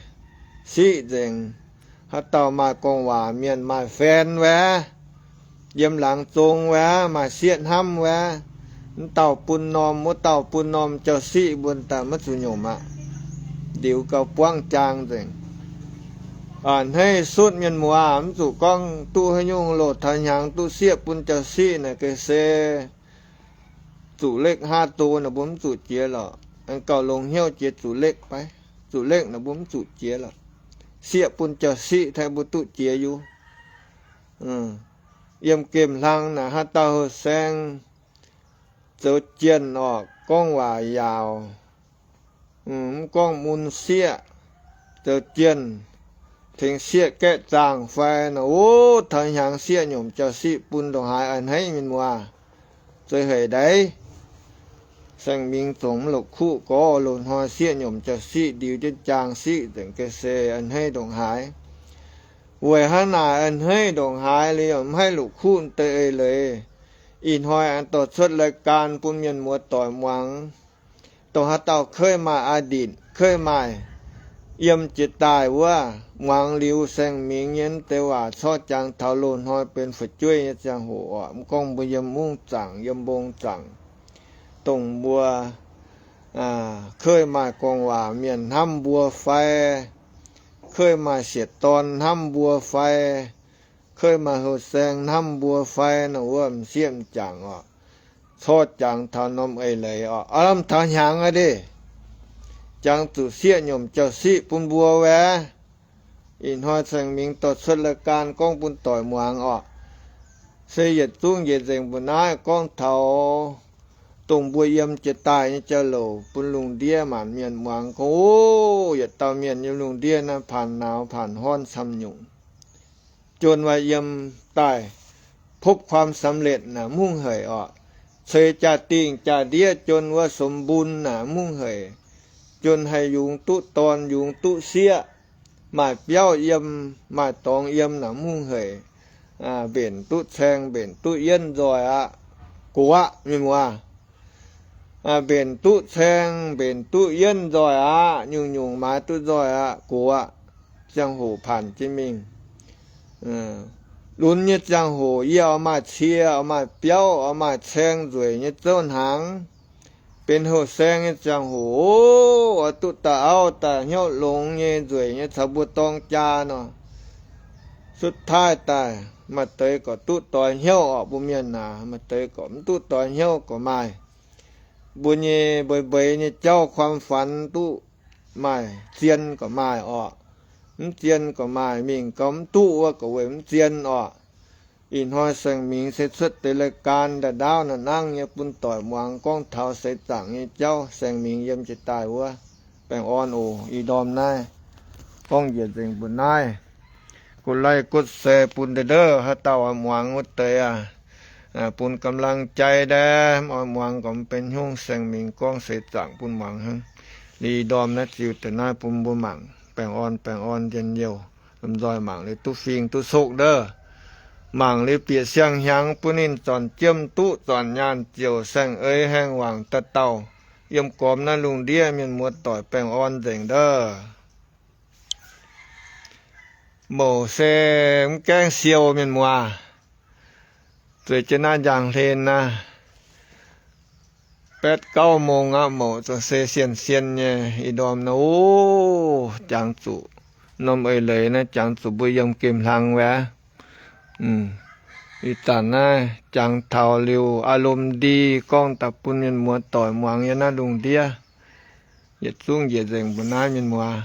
siqv nzengc. Haaix dauh maaih gorngv waac mienh, maaih แฟน wuov, yiem laangz zong wuov, maaih sieqv hnamv wuov, mv dauh bun norm, wuov dauh bun norm, jauv-siqv mbuo daaih maiv zuqc nyomc aqv. Ndiux gau buangv jaang nzengc. Hneiv sutv mienh muoz, mv zuqc gorngv duqv haaix nyungc loz-taux hnyangx duqv sieqv bun jauv-siqv naaic geh se zuqc lekv haav do naaic mbuo mv zuqc jiex lorqc. Aengx gauh longx hnyouv jiex zuqc lekv fai? Zuqc lekv naaic mbuo mv zuqc jiex lorqc. Sieqv bun jauv-siqv tengx mbuo duqv jiex yie. Yiem gemh hlang naaic haaix dauh houh saeng zoux jienh orqc, gorngv waac yaauc, mv gorngv mun sieqv, zoux jienh tengx sieqv gaeqv zaangh fai nor, o, taux hnyangx sieqv nyomc jauv-siqv bun ndongc haaix a'hneiv mienh muoz. Zeiz haic ndaix. Saeng Mingx zongc mv loqc kuqv gorx, loz-hnoi sieqv nyomc jauv-siqv ndiux jienv jaang siqv nzengc ga'sie a'hneiv ndongc haaix. Weic hnangv naaic a'hneiv ndongc haaix liuz mv haih loqc kuqv deix eix leiz. Ih hnoi aengx dorh cuotv รายการ bun mienh muoz doic muangx. Dongh haaix dauh keuv maaih อดีต, keuv maaih yiem jiex daaih wuov, muangx liuz Saeng Mingx nyei deix waac corc jangx taux loz-hnoi benx fu'jueiv nyei ziangh hoc orqc. Mv gorngv mbuo yiem mungv zaangc, yiem mbong zaangc, dongh mbuo keuv maaih gorngv waac mienh hnamv mbuo fai, keuv maaih sieqv dorn hnamv mbuo fai, keuv maaih houh saeng hnamv mbuo fai nor, wuov m'sieqv m'jangc orqc, corc jangx taux norm eix leiz orqc. Aav lamh taux hnyangx aqv ndeic, jangx zuqc sieqv nyomc jauv-siqv bun mbuo wuov. Ih hnoi Saeng Mingx dorh cuotv รายการ gorngv bun doic muangx orqc. Se yietc zungv njiec nzengc mbu'naaiv gorngv taux dongh mbuo yiem jiex daaih nyei jauv-louc bun lungh ndiev maanc mienh muangx gorngv, o, yietc dauh mienh yiem lungh ndiev naaiv paanx nauz paanx horn camv nyungc, jun waac yiem daaih พบความสำเร็จ naaic mungv haic orqc. Ceix jaa-dingh jaa-ndiev jun wuov สมบูรณ์ naaic mungv haic. Jun haih yungz duqv dorn yungz duqv sieqv, maaih biauv yiem, maaih dorngx yiem naaic mungv haic. Mbenc duqv caeng mbenc duqv yienv nzoih aqv, gox aqv mienh muoz. Mbenc duqv caeng mbenc duqv yienv nzoih aqv, nyungc-nyungc maaiz duqv nzoih aqv, gox aqv. Ziangh hoc paanc jienv mingh. Lunx nyei ziangh hoc yie oix maaih cie, oix maaih biauv, oix maaih caeng nzueic nyei zouv hnaangx. Benx houh saeng nyei ziangh hoc, oix duqv daaih auv daaih hnyouv longx nyei nzueic nyei caux mbuo dorng jaa nor. สุดท้าย daaih maaih deix gorqv duqv doix hnyouv orqc. Mbuo mienh naaic maaih deix gorqv mv duqv doix hnyouv gorqv maaih. Mbuo nyei mbeix-mbeix nyei jauv ความฝัน duqv maaih, zien gorqv maaih orqc. Mv zien gorqv maaih, mingh gau mv duqv wuov gorqv weic mv zien orqc. Ih hnoi Saeng Mingx se cuotv deix รายการ ndaauv ndaauv naaiv nangv nyei bun doic muangx gorngv taux seix zaangc nyei jauv. Saeng Mingx yiem jiex daaih wuov. Baengh orn oc. Ih ndorm naaiv gorngv njiec nzengc mbuo naaiv. กดไลค์ กดแชร์ bun deix ndouv, haaix dauh oix muangx wuov deix aac, bun กำลังใจ daaih. Mv oix muangx gorqv mv benx hnyouv, Saeng Mingx gorngv seix zaangc bun muangx hnangv. Liuz ih ndorm naaiv ziux deix naaiv bun mbuo mangc. Baengh orn, baengh orn njien-youh. Lomh nzoih mangc liuz duqv fing duqv sokv ndouv. Mangc liuz bieqc siang-hnyangx bun ninh zornc jiem duqv, zornc nyaanh ziouc saeng-eix haengh wangc dauh dauh yiem gormx naaiv lungh ndiev. Mienh muoz doic baengh orn nzengc ndouv. Mouc se mv gaengh siou, mienh muoz. Zueiz jienv naaiv njang hlen naaiv, แปดเก้าโมง aqv, mouc za'gengh se sien-sien nyei. Ih ndorm naaiv, o, jangx zuqc norm eix leiz naaiv, jangx zuqc mbuo yiem gemh hlang wuov. Ih zanc naaiv jangx taux liuz อารมณ์ดี gorngv daaih bun mienh muoz doic muangx yiem naaiv lungh ndiev. Yietc zungv njiec nzengc mbuo naaiv, mienh muoz.